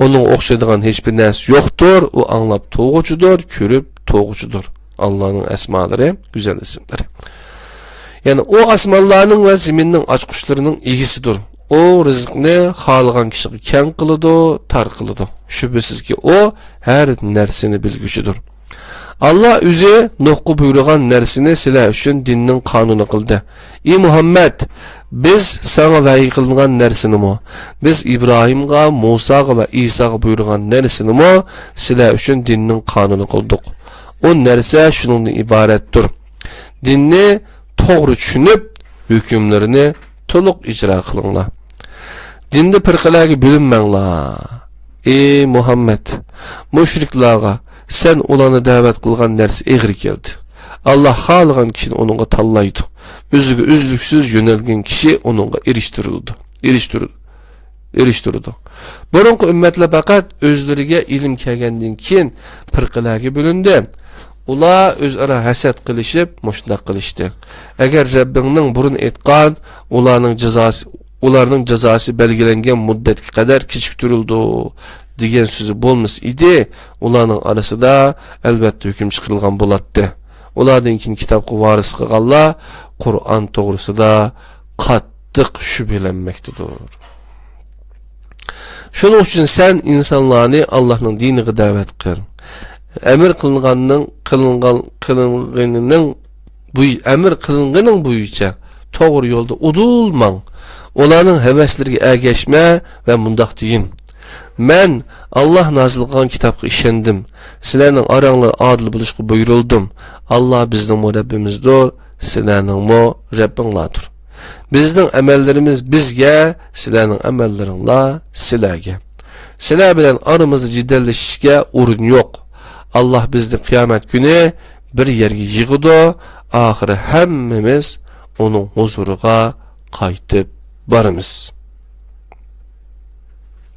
ئۇنىڭغا ئوخشايدىغان ھېچبىر نەرسە يوقتۇر. ئۇ ئاڭلاپ تۇرغۇچىدۇر، كۆرۈپ تۇرغۇچىدۇر. ئاللانىڭ ئەسمالىرى، گۈزەل ئىسىملىرى. يەنى ئۇ ئاسمانلارنىڭ ۋە زېمىننىڭ ئاچقۇچلىرىنىڭ ئىگىسىدۇر. ئۇ رىزىقنى خالىغان كىشىگە كەڭ قىلىدۇ، تار قىلىدۇ. شۈبھىسىزكى، ئۇ ھەر نەرسىنى بىلگۈچىدۇر. ئاللا ئۆزى نۇھقا بۇيرۇغان نەرسىنى سىلەر ئۈچۈن دىننىڭ قانۇنى قىلدى. ئى مۇھەممەد، بىز ساڭا ۋەھىي قىلىنغان نەرسىنىمۇ، بىز ئىبراھىمغا، مۇساغا ۋە ئىساغا بۇيرۇغان نەرسىنىمۇ سىلەر ئۈچۈن دىننىڭ قانۇنى قىلدۇق. ئۇ نەرسە شۇنىڭدىن ئىبارەتتۇر. دىننى توغرا چۈشىنىپ، ھۆكۈملىرىنى تولۇق ئىجرا قىلىڭلار. دىندا پىرقىلەرگە بۆلۈنمەڭلار. ئى مۇھەممەد، مۇشرىكلارغا سەن ئۇلارنى دەۋەت قىلغان نەرسە ئېغىر كەلدى. ئاللا خالىغان كىشىنى ئۇنىڭغا تاللايدۇ. ئۆزىگە ئۈزلۈكسىز يۆنەلگەن كىشى ئۇنىڭغا ئېرىشتۈرۈلىدۇ. ئېرىشتۈرۈلدى. ئېرىشتۈرىدۇ. بۇرۇنقى ئۈممەتلەر پەقەت ئۆزلىرىگە ئىلىم كەلگەندىن كېيىن پىرقىلەرگە بۆلۈندى. ئۇلار ئۆزئارا ھەسەت قىلىشىپ، مۇشۇنداق قىلىشتى: ئەگەر رەببىڭنىڭ بۇرۇن ئېيتقان، ئۇلارنىڭ جازاسى، ئۇلارنىڭ جازاسى بەلگىلەنگەن مۇددەتكە قەدەر كېچىكتۈرۈلىدۇ، دېگەن سۆزى بولمىسا ئىدى، ئۇلارنىڭ ئارىسىدا ئەلۋەتتە ھۆكۈم چىقىرىلغان بولاتتى. ئۇلاردىن كېيىن كىتابقا ۋارىس قىلغانلار قۇرئان توغرىسىدا قاتتىق شۈبھىلەنمەكتىدۇر. شۇنىڭ ئۈچۈن سەن ئىنسانلارنى ئاللاھنىڭ دىنىغا دەۋەت قىل. ئەمىر قىلىنغاننىڭ، قىلىنغان، قىلىنغىنىنىڭ بوي-، ئەمىر قىلىنغىنىڭ بويىچە توغرا يولدا ئۇدۇل ماڭ. ئۇلارنىڭ ھەۋەسلىرىگە ئەگەشمە ۋە مۇنداق دېگىن: مەن ئاللاھ نازىل قىلغان كىتابقا ئىشەندىم. سىلەرنىڭ ئاراڭلار ئادىل بولۇشقا بۇيرۇلدۇم. ئاللاھ بىزنىڭمۇ رەببىمىزدۇر، سىلەرنىڭمۇ رەببىڭلاردۇر. بىزنىڭ ئەمەللىرىمىز بىزگە، سىلەرنىڭ ئەمەللىرىڭلار سىلەرگە. سىلەر بىلەن ئارىمىزدا جېدەللىشىشكە ئورۇن يوق. ئاللاھ بىزنى قىيامەت كۈنى بىر يەرگە يىغىدۇ، ئاخىرى ھەممىمىز ئۇنىڭ ھۇزۇرىغا قايتىپ بارىمىز.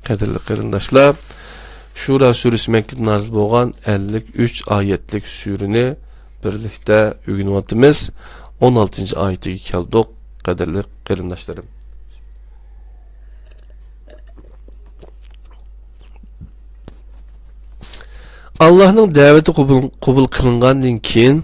قەدىرلىك قېرىنداشلار، شۇرا سۈرىسى مەككىدە نازىل بولغان ئەللىك ئۈچ ئايەتلىك سۈرىنى بىرلىكتە ئۆگىنىۋاتىمىز. ئون ئالتىنچى ئايىتىگە كەلدۇق، قەدىرلىك قېرىنداشلىرىم. ئاللاھنىڭ دەۋىتى قوبۇل، قوبۇل قىلىنغاندىن كېيىن،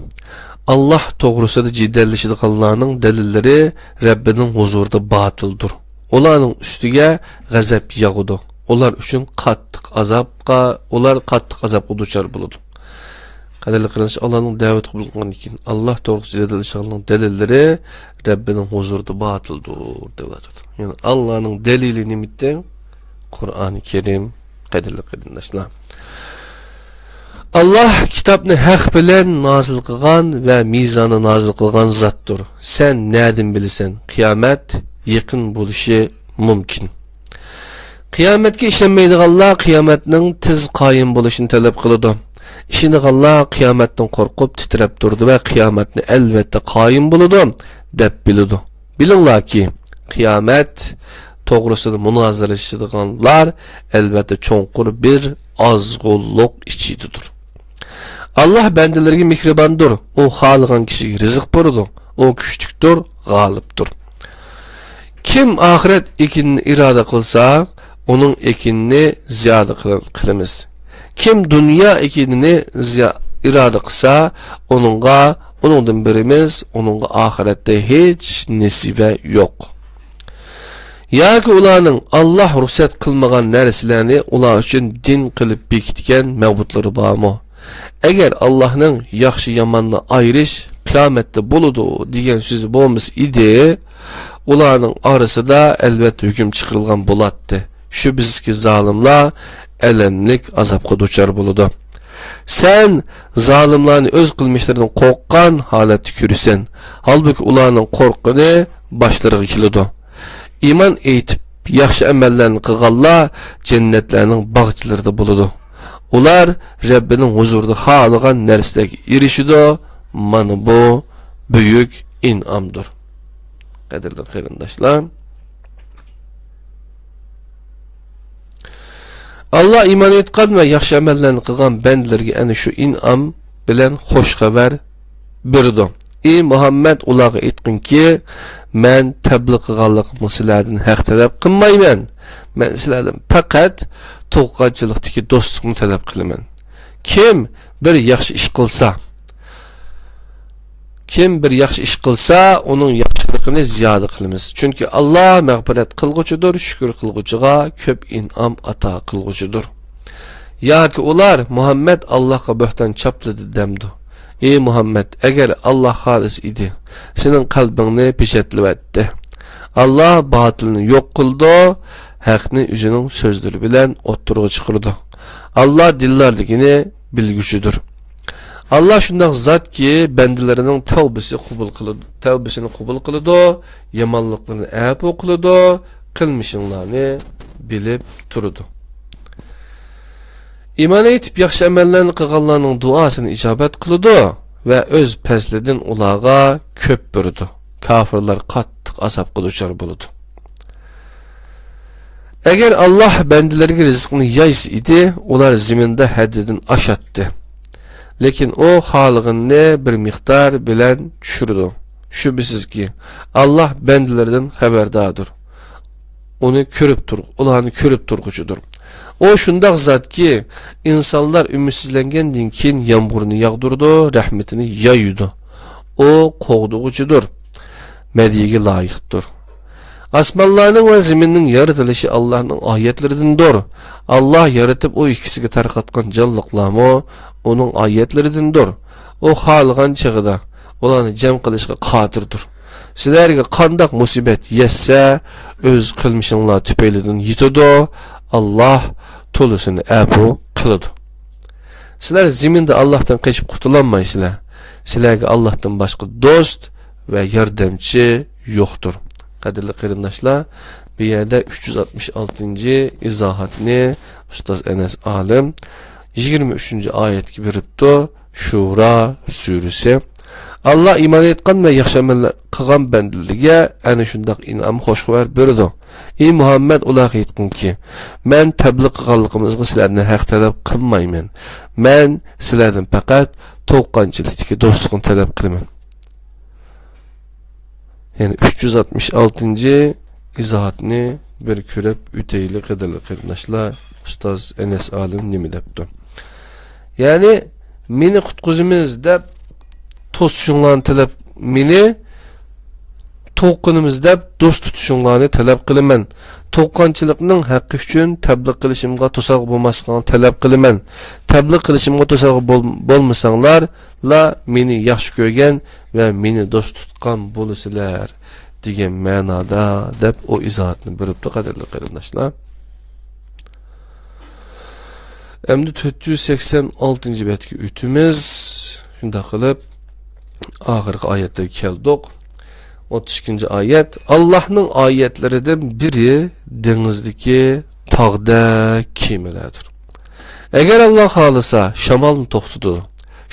ئاللاھ توغرىسىدا جېدەللىشىدىغانلارنىڭ دەلىللىرى رەببىنىڭ ھۇزۇرىدا باتىلدۇر. ئۇلارنىڭ ئۈستىگە غەزەپ ياغىدۇ. ئۇلار ئۈچۈن قاتتىق ئازابقا، ئۇلار قاتتىق ئازابقا دۇچار بولىدۇ. قەدىرلىك قېرىنداش، ئاللاھنىڭ دەۋىتى قوبۇل قىلىنغاندىن كېيىن، ئاللاھ توغرىسىدا جېدەللىشىدىغانلارنىڭ دەلىللىرى رەببىنىڭ ھۇزۇرىدا باتىلدۇر، دەۋاتىدۇ. يەنى ئاللاھنىڭ دەلىلى نېمىتى؟ قۇرئانى كەرىم، قەدىرلىك قېرىنداشلار. ئاللاھ كىتابنى ھەق بىلەن نازىل قىلغان ۋە مىزاننى نازىل قىلغان زاتتۇر. سەن نەدىن بىلىسەن، قىيامەت يېقىن بولۇشى مۇمكىن؟ قىيامەتكە ئىشەنمەيدىغانلار قىيامەتنىڭ تېز قايىم بولۇشىنى تەلەپ قىلىدۇ. ئىشىنىدىغانلار قىيامەتتىن قورقۇپ تىترەپ تۇرىدۇ ۋە قىيامەتنى ئەلۋەتتە قايىم بولىدۇ، دەپ بىلىدۇ. بىلىڭلاركى، قىيامەت توغرىسىدا مۇنازىرىلىشىدىغانلار ئەلۋەتتە چوڭقۇر بىر ئازغۇنلۇق ئىچىدىدۇر. ئاللاھ بەندىلىرىگە مېھرىباندۇر، ئۇ خالىغان كىشىگە رىزىق بېرىدۇ، ئۇ كۈچلۈكتۇر، غالىبتۇر. كىم ئاخىرەت ئېكىنىنى ئىرادە قىلسا، ئۇنىڭ ئېكىنىنى زىيادە قىل-، قىلىمىز. كىم دۇنيا ئېكىنىنى زىيا-، ئىرادە قىلسا، ئۇنىڭغا، ئۇنىڭدىن بېرىمىز، ئۇنىڭغا ئاخىرەتتە ھېچ نېسىۋە يوق. ياكى ئۇلارنىڭ ئاللاھ رۇخسەت قىلمىغان نەرسىلەرنى ئۇلار ئۈچۈن دىن قىلىپ بېكىتكەن مەبۇدلىرى بارمۇ؟ ئەگەر ئاللاھنىڭ ياخشى-ياماننى ئايرىش قىيامەتتە بولىدۇ دېگەن سۆزى بولمىسا ئىدى، ئۇلارنىڭ ئارىسىدا ئەلۋەتتە ھۆكۈم چىقىرىلغان بولاتتى. شۈبھىسىزكى، زالىملار ئەلەملىك ئازابقا دۇچار بولىدۇ. سەن زالىملارنى ئۆز قىلمىشلىرىدىن قورققان ھالەتتە كۆرىسەن. ھالبۇكى، ئۇلارنىڭ قورققىنى باشلىرىغا كېلىدۇ. ئىمان ئېيتىپ، ياخشى ئەمەللەرنى قىلغانلار جەننەتلەرنىڭ باغچىلىرىدا بولىدۇ. ئۇلار رەببىنىڭ ھۇزۇرىدا خالىغان نەرسىلەرگە ئېرىشىدۇ. مانا بۇ بۈيۈك ئىنئامدۇر. قەدىرلىك قېرىنداشلار، ئاللا ئىمان ئېيتقان ۋە ياخشى ئەمەللەرنى قىلغان بەندىلىرىگە ئەنە شۇ ئىنئام بىلەن خوش خەۋەر بېرىدۇ. ئى مۇھەممەد، ئۇلارغا ئېيتقىنكى، مەن تەبلىغ قىلغانلىقىمغا سىلەردىن ھەق تەلەپ قىلمايمەن. مەن سىلەردىن پەقەت تۇغقانچىلىقتىكى دوستلۇقنى تەلەپ قىلىمەن. كىم بىر ياخشى ئىش قىلسا، كىم بىر ياخشى ئىش قىلسا، ئۇنىڭ ياخشىلىقىنى زىيادە قىلىمىز. چۈنكى ئاللا مەغپىرەت قىلغۇچىدۇر، شۈكۈر قىلغۇچىغا كۆپ ئىنئام ئاتا قىلغۇچىدۇر. ياكى ئۇلار، مۇھەممەد ئاللاھقا بۆھتان چاپلىدى دەمدۇ؟ ئى مۇھەممەد، ئەگەر ئاللا خالىسا ئىدى، سېنىڭ قەلبىڭنى پېچەتلىۋەتتى. ئاللا باتىلنى يوق قىلىدۇ، ھەقنى ئۆزىنىڭ سۆزلىرى بىلەن ئوتتۇرىغا چىقىرىدۇ. ئاللا دىللاردىكىنى بىلگۈچىدۇر. ئاللا شۇنداق زاتكى، بەندىلىرىنىڭ تەۋبىسى قوبۇل قىلىدۇ، تەۋبىسىنى قوبۇل قىلىدۇ، يامانلىقلىرىنى ئەپۇ قىلىدۇ، قىلمىشىڭلارنى بىلىپ تۇرىدۇ. ئىمان ئېيتىپ، ياخشى ئەمەللەرنى قىلغانلارنىڭ دۇئاسىنى ئىجابەت قىلىدۇ ۋە ئۆز پەزلىدىن ئۇلارغا كۆپ بېرىدۇ. كاپىرلار قاتتىق ئازابقا دۇچار بولىدۇ. ئەگەر ئاللا بەندىلىرىگە رىزىقنى يايسا ئىدى، ئۇلار زېمىندا ھەددىدىن ئاشاتتى. لېكىن ئۇ خالىغىنىنى بىر مىقدار بىلەن چۈشۈرىدۇ. شۈبھىسىزكى، ئاللا بەندىلىرىدىن خەۋەرداردۇر. ئۇنى كۆرۈپ تۇر-، ئۇلارنى كۆرۈپ تۇرغۇچىدۇر. ئۇ شۇنداق زاتكى، ئىنسانلار ئۈمىدسىزلەنگەندىن كېيىن يامغۇرنى ياغدۇرىدۇ، رەھمىتىنى يايىدۇ. ئۇ قوغدىغۇچىدۇر، مەدھىيەگە لايىقتۇر. ئاسمانلارنىڭ ۋە زېمىننىڭ يارىتىلىشى ئاللانىڭ ئايەتلىرىدىندۇر. ئاللا يارىتىپ، ئۇ ئىككىسىگە تارقاتقان جانلىقلارمۇ ئۇنىڭ ئايەتلىرىدىندۇر. ئۇ خالىغان چېغىدا ئۇلارنى جەم قىلىشقا قادىردۇر. سىلەرگە قانداق مۇسىبەت يەتسە، ئۆز قىلمىشىڭلار تۈپەيلىدىن يېتىدۇ. ئاللا تولىسىنى ئەپۇ قىلىدۇ. سىلەر زېمىندا ئاللاھتىن قېچىپ قۇتۇلالمايسىلەر. سىلەرگە ئاللاھتىن باشقا دوست ۋە ياردەمچى يوقتۇر. قەدىرلىك قېرىنداشلار، بۇ يەردە ئۈچ يۈز ئاتمىش ئالتىنچى ئىزاھاتنى ئۇستاز ئەنەس ئالىم يىگىرمە ئۈچىنچى ئايەتكە بېرىپتۇ. شۇرا سۈرىسى. ئاللا ئىمان ئېيتقان ۋە ياخشى ئەمەللەر قىلغان بەندىلىرىگە ئەنە شۇنداق ئىنئام، خوش خەۋەر بېرىدۇ. ئى مۇھەممەد، ئۇلارغا ئېيتقىنكى، مەن تەبلىغ قىلغانلىقىمىزغا سىلەردىن ھەق تەلەپ قىلمايمەن. مەن سىلەردىن پەقەت تۇغقانچىلىقتىكى دوستلۇقنى تەلەپ قىلىمەن. يەنى ئۈچ يۈز ئاتمىش ئالتىنچى ئىزاھاتنى بىر كۆرۈپ ئۆتەيلى، قەدىرلىك قېرىنداشلار. ئۇستاز ئەنەس ئالىم نېمە دەپتۇ؟ يەنى، مېنى قۇتقۇزىمىز دەپ توسۇشۇڭلارنى تەلەپ، مېنى تۇغقىنىمىز دەپ دوست تۇتۇشۇڭلارنى تەلەپ قىلىمەن. تۇغقانچىلىقنىڭ ھەققى ئۈچۈن تەبلىغ قىلىشىمغا توسالغۇ بولماسلىقىڭلارنى تەلەپ قىلىمەن. تەبلىغ قىلىشىمغا توسالغۇ بول-، بولمىساڭلار، لا مېنى ياخشى كۆرگەن ۋە مېنى دوست تۇتقان بولىسىلەر دېگەن مەنادا، دەپ ئۇ ئىزاھاتنى بېرىپتۇ، قەدىرلىك قېرىنداشلار. ئەمدى تۆت يۈز سەكسەن ئالتىنچى بەتكە ئۆتىمىز. شۇنداق قىلىپ، ئاخىرقى ئايەتلەرگە كەلدۇق. ئوتتۇز ئىككىنچى ئايەت. ئاللاھنىڭ ئايەتلىرىدىن بىرى دېڭىزدىكى تاغدەك كېمىلەردۇر. ئەگەر ئاللا خالىسا، شامالنى توختىتىدۇ.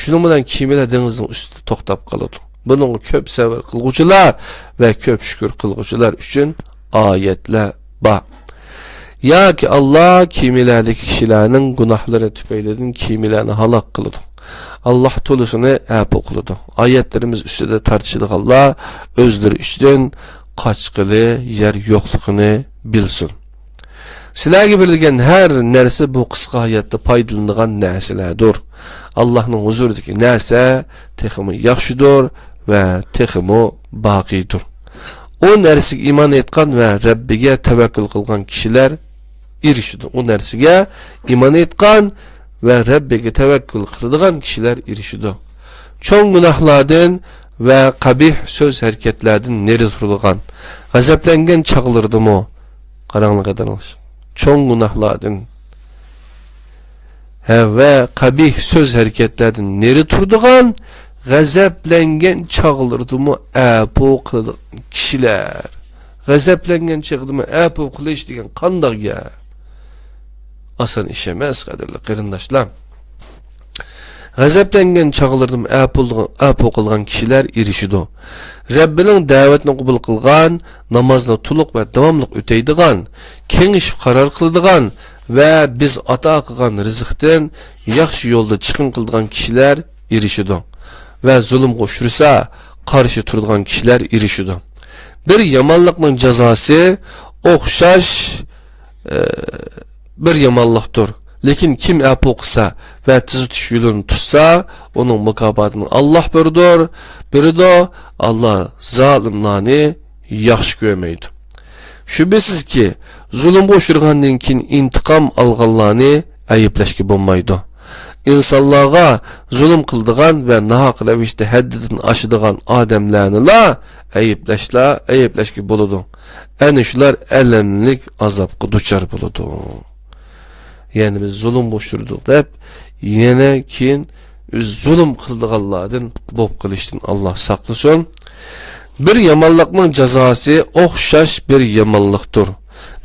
شۇنىڭ بىلەن كېمىلەر دېڭىزنىڭ ئۈستىدە توختاپ قالىدۇ. بۇنىڭغا كۆپ سەۋر قىلغۇچىلار ۋە كۆپ شۈكۈر قىلغۇچىلار ئۈچۈن ئايەتلەر بار. ياكى ئاللا كېمىلەردىكى كىشىلەرنىڭ گۇناھلىرى تۈپەيلىدىن كېمىلەرنى ھالاك قىلىدۇ. ئاللا تولىسىنى ئەپۇ قىلىدۇ. ئايەتلىرىمىز ئۈستىدە تارتىشىدىغانلار ئۆزلىرى ئۈستىدىن قاچقىلى يەر يوقلۇقىنى بىلسۇن. سىلەرگە بېرىلگەن ھەر نەرسە بۇ قىسقا ھاياتتا پايدىلىنىدىغان نەرسىلەردۇر. ئاللاھنىڭ ھۇزۇرىدىكى نەرسە تېخىمۇ ياخشىدۇر ۋە تېخىمۇ باقىيدۇر. ئۇ نەرسىگە ئىمان ئېيتقان ۋە رەببىگە تەۋەككۈل قىلغان كىشىلەر ئېرىشىدۇ. ئۇ نەرسىگە ئىمان ئېيتقان ۋە رەببىگە تەۋەككۈل قىلىدىغان كىشىلەر ئېرىشىدۇ. چوڭ گۇناھلاردىن ۋە قەبىھ سۆز ھەرىكەتلەردىن نېرى تۇرىدىغان، غەزەپلەنگەن چاغلىرىدىمۇ، قاراڭلار قەدىرلىك، چوڭ گۇناھلاردىن ۋە قەبىھ سۆز ھەرىكەتلەردىن نېرى تۇرىدىغان، غەزەپلەنگەن چاغلىرىدىمۇ ئەپۇ قىلىدىغان كىشىلەر. غەزەپلەنگەن چېغىدىمۇ ئەپۇ قىلىش دېگەن قانداق گەپ؟ ئاسان ئىش ئەمەس، قەدىرلىك قېرىنداشلار. غەزەپلەنگەن چاغلىرىدىمۇ ئەپۇ، ئەپۇ قىلغان كىشىلەر ئېرىشىدۇ. رەببىنىڭ دەۋەتنى قوبۇل قىلغان، نامازنى تولۇق ۋە داۋاملىق ئۆتەيدىغان، كېڭىشىپ قارار قىلىدىغان ۋە بىز ئاتا قىلغان رىزىقتىن ياخشى يولدا چىقىم قىلىدىغان كىشىلەر ئېرىشىدۇ. ۋە زۇلۇمغا ئۇچرىسا، قارشى تۇرىدىغان كىشىلەر ئېرىشىدۇ. بىر يامانلىقنىڭ جازاسى ئوخشاش، ئە، بىر يامانلىقتۇر. لېكىن كىم ئەپۇ قىلسا ۋە تۈزىتىش يولىنى تۇتسا، ئۇنىڭ مۇكاپاتىنى ئاللاھ بېرىدۇ، بېرىدۇ. ئاللاھ زالىملارنى ياخشى كۆرمەيدۇ. شۈبھىسىزكى، زۇلۇمغا ئۇچرىغاندىن كېيىن ئىنتىقام ئالغانلارنى ئەيىبلەشكە بولمايدۇ. ئىنسانلارغا زۇلۇم قىلىدىغان ۋە ناھەق رەۋىشتە ھەددىدىن ئاشىدىغان ئادەملەرنىلا ئەيىبلەشلا، ئەيىبلەشكە بولىدۇ. ئەنە شۇلار ئەلەملىك ئازابقا دۇچار بولىدۇ. يەنى بىز زۇلۇمغا ئۇچرىدۇق دەپ، يەنە كېيىن زۇلۇم قىلىدىغانلاردىن بولۇپ قېلىشتىن ئاللاھ ساقلىسۇن. بىر يامانلىقنىڭ جازاسى ئوخشاش بىر يامانلىقتۇر.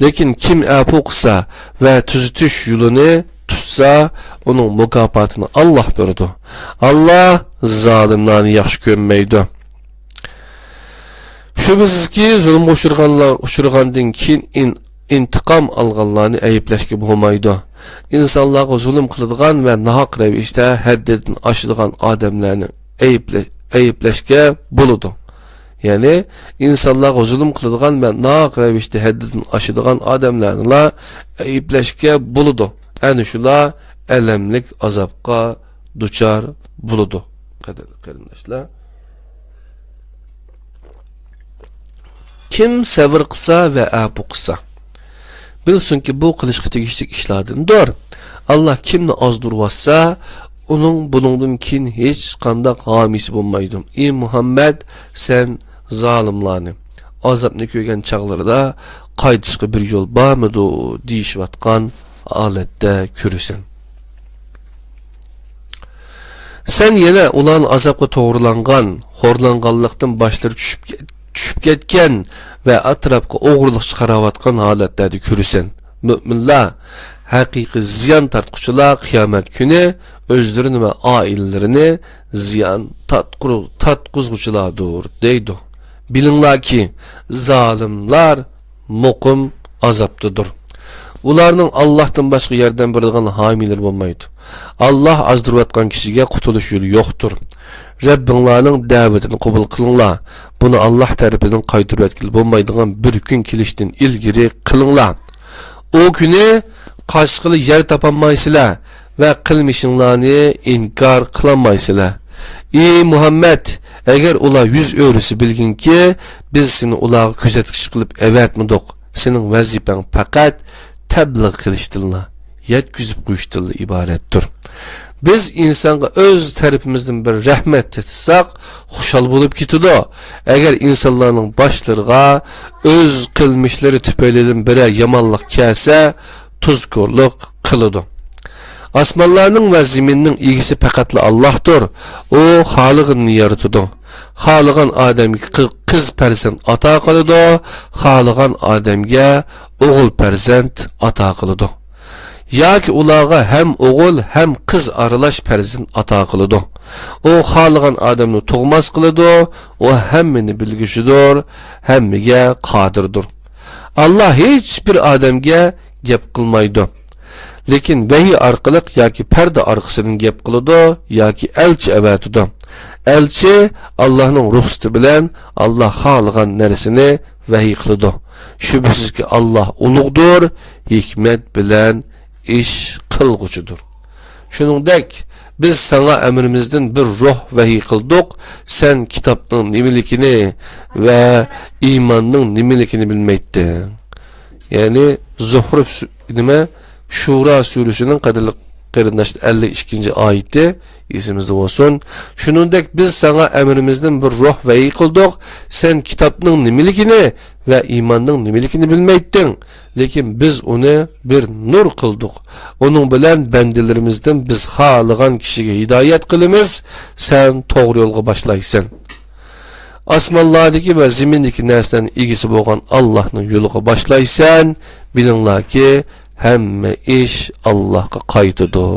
لېكىن كىم ئەپۇ قىلسا ۋە تۈزىتىش يولىنى تۇتسا، ئۇنىڭ مۇكاپاتىنى ئاللاھ بېرىدۇ. ئاللاھ زالىملارنى ياخشى كۆرمەيدۇ. شۈبھىسىزكى، زۇلۇمغا ئۇچرىغانلار، ئۇچرىغاندىن كېيىن ئىن-، ئىنتىقام ئالغانلارنى ئەيىبلەشكە بولمايدۇ. ئىنسانلارغا زۇلۇم قىلىدىغان ۋە ناھەق رەۋىشتە ھەددىدىن ئاشىدىغان ئادەملەرنى ئەيىبلە-، ئەيىبلەشكە بولىدۇ. يەنى ئىنسانلارغا زۇلۇم قىلىدىغان ۋە ناھەق رەۋىشتە ھەددىدىن ئاشىدىغان ئادەملەرنىلا ئەيىبلەشكە بولىدۇ. ئەنە شۇلار ئەلەملىك ئازابقا دۇچار بولىدۇ. قەدىرلىك قېرىنداشلار، كىم سەۋر قىلسا ۋە ئەپۇ قىلسا، بىلسۇنكى، بۇ قىلىشقا تېگىشلىك ئىشلاردىندۇر. ئاللاھ كىمنى ئازدۇرۇۋاتسا، ئۇنىڭ بۇنىڭدىن كېيىن ھېچقانداق ھامىيسى بولمايدۇ. ئى مۇھەممەد، سەن زالىملارنى ئازابنى كۆرگەن چاغلىرىدا قايتىشقا بىر يول بارمىدۇ دېيىشىۋاتقان ھالەتتە كۆرىسەن. سەن يەنە ئۇلارنى ئازابقا توغرىلانغان، خورلانغانلىقتىن باشلىرى چۈشۈپ، چۈشۈپ كەتكەن ۋە ئەتراپقا ئوغرىلىقچە قاراۋاتقان ھالەتلەردە كۆرىسەن. مۆمىنلار، ھەقىقىي زىيان تارتقۇچىلار قىيامەت كۈنى ئۆزلىرىنى ۋە ئائىلىلىرىنى زىيان تارتقۇ-، تارتقۇزغۇچىلاردۇر، دەيدۇ. بىلىڭلاركى، زالىملار مۇقىم ئازابتىدۇر. ئۇلارنىڭ ئاللاھتىن باشقا ياردەم بېرىدىغان ھامىيلىرى بولمايدۇ. ئاللاھ ئازدۇرۇۋاتقان كىشىگە قۇتۇلۇش يولى يوقتۇر. رەببىڭلارنىڭ دەۋىتىنى قوبۇل قىلىڭلار. بۇنى ئاللاھ تەرىپىدىن قايتۇرۇۋەتكىلى بولمايدىغان بىر كۈن كېلىشتىن ئىلگىرى قىلىڭلار. ئۇ كۈنى قاچقىلى يەر تاپالمايسىلەر ۋە قىلمىشىڭلارنى ئىنكار قىلالمايسىلەر. ئى مۇھەممەد، ئەگەر ئۇلار يۈز ئۆرۈسە، بىلگىنكى، بىز سېنى ئۇلارغا كۆزەتكۈچى قىلىپ ئەۋەتمىدۇق. سېنىڭ ۋەزىپەڭ پەقەت تەبلىغ قىلىشتىنلا، يەتكۈزۈپ قويۇشتىنلا ئىبارەتتۇر. بىز ئىنسانغا ئۆز تەرىپىمىزدىن بىر رەھمەت تېتىتساق، خۇشال بولۇپ كېتىدۇ. ئەگەر ئىنسانلارنىڭ باشلىرىغا ئۆز قىلمىشلىرى تۈپەيلىدىن بىرەر يامانلىق كەلسە، تۇزكورلۇق قىلىدۇ. ئاسمانلارنىڭ ۋە زېمىننىڭ ئىگىسى پەقەتلا ئاللاھتۇر. ئۇ خالىغىنىنى يارىتىدۇ. خالىغان ئادەمگە قى-، قىز پەرزەنت ئاتا قىلىدۇ، خالىغان ئادەمگە ئوغۇل پەرزەنت ئاتا قىلىدۇ. ياكى ئۇلارغا ھەم ئوغۇل، ھەم قىز ئارىلاش پەرزەنت ئاتا قىلىدۇ. ئۇ خالىغان ئادەمنى تۇغماس قىلىدۇ. ئۇ ھەممىنى بىلگۈچىدۇر، ھەممىگە قادىردۇر. ئاللاھ ھېچبىر ئادەمگە گەپ قىلمايدۇ. لېكىن ۋەھىي ئارقىلىق ياكى پەردە ئارقىسىدىن گەپ قىلىدۇ ياكى ئەلچى ئەۋەتىدۇ. ئەلچى ئاللاھنىڭ رۇخسىتى بىلەن ئاللاھ خالىغان نەرسىنى ۋەھىي قىلىدۇ. شۈبھىسىزكى، ئاللاھ ئۇلۇغدۇر، ھېكمەت بىلەن ئىش قىلغۇچىدۇر. شۇنىڭدەك، بىز ساڭا ئەمرىمىزدىن بىر روھ ۋەھىي قىلدۇق، سەن كىتابنىڭ نېمىلىكىنى ۋە ئىماننىڭ نېمىلىكىنى بىلمەيتتىڭ. يەنى زۇخرۇف سۈ-، نېمە، شۇرا سۈرىسىنىڭ، قەدىرلىك قېرىنداشلار، ئەللىك ئىككىنچى ئايىتى ئېسىمىزدە بولسۇن. شۇنىڭدەك بىز ساڭا ئەمرىمىزدىن بىر روھ ۋەھىي قىلدۇق. سەن كىتابنىڭ نېمىلىكىنى ۋە ئىماننىڭ نېمىلىكىنى بىلمەيتتىڭ. لېكىن بىز ئۇنى بىر نۇر قىلدۇق. ئۇنىڭ بىلەن بەندىلىرىمىزدىن بىز خالىغان كىشىگە ھىدايەت قىلىمىز. سەن توغرا يولغا باشلايسەن. ئاسمانلاردىكى ۋە زېمىندىكى نەرسىلەرنىڭ ئىگىسى بولغان ئاللاھنىڭ يولىغا باشلايسەن. بىلىڭلاركى، ھەممە ئىش ئاللاھقا قايتىدۇ.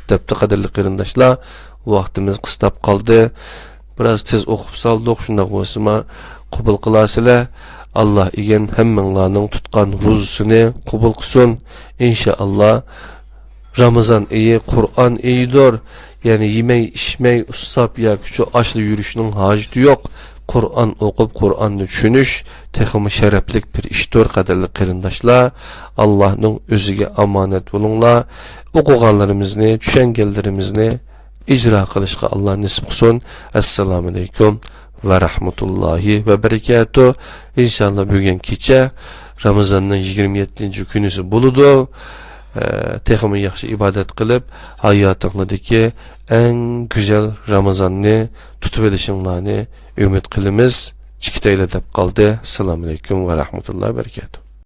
دەپتۇ، قەدىرلىك قېرىنداشلار، ۋاقتىمىز قىستاپ قالدى. بىراز تېز ئوقۇپ سالدۇق، شۇنداق بولسىمۇ قوبۇل قىلارسىلەر. ئاللاھ ئىگەم ھەممىڭلارنىڭ تۇتقان روزىسىنى قوبۇل قىلسۇن. ئىنشائاللاھ، رامىزان ئېيى قۇرئان ئېيىدۇر. يەنى يېمەي، ئىچمەي، ئۇسساپ ياكى شۇ ئاچلا يۈرۈشنىڭ ھاجىتى يوق. قۇرئان ئوقۇپ، قۇرئاننى چۈشىنىش تېخىمۇ شەرەپلىك بىر ئىشتۇر، قەدىرلىك قېرىنداشلار. ئاللاھنىڭ ئۆزىگە ئامانەت بولۇڭلار. ئوقۇغانلىرىمىزنى، چۈشەنگەنلىرىمىزنى ئىجرا قىلىشقا ئاللاھ نېسىپ قىلسۇن. ئەسسالامۇ ئەلەيكۇم ۋە رەھمەتۇللاھى ۋە بەرىكاتۇھ. ئىنشاللاھ، بۈگۈن كېچە رامىزاننىڭ يىگىرمە يەتتىنچى كۈنىسى بولىدۇ. ئە، تېخىمۇ ياخشى ئىبادەت قىلىپ، ھاياتىڭلاردىكى ئەڭ گۈزەل رامىزاننى تۇتۇۋېلىشىڭلارنى ئۈمىد قىلىمىز. چىقىتەيلى دەپ قالدى. ئەسسالامۇ ئەلەيكۇم ۋە رەھمەتۇللاھى ۋە بەرىكاتۇھ.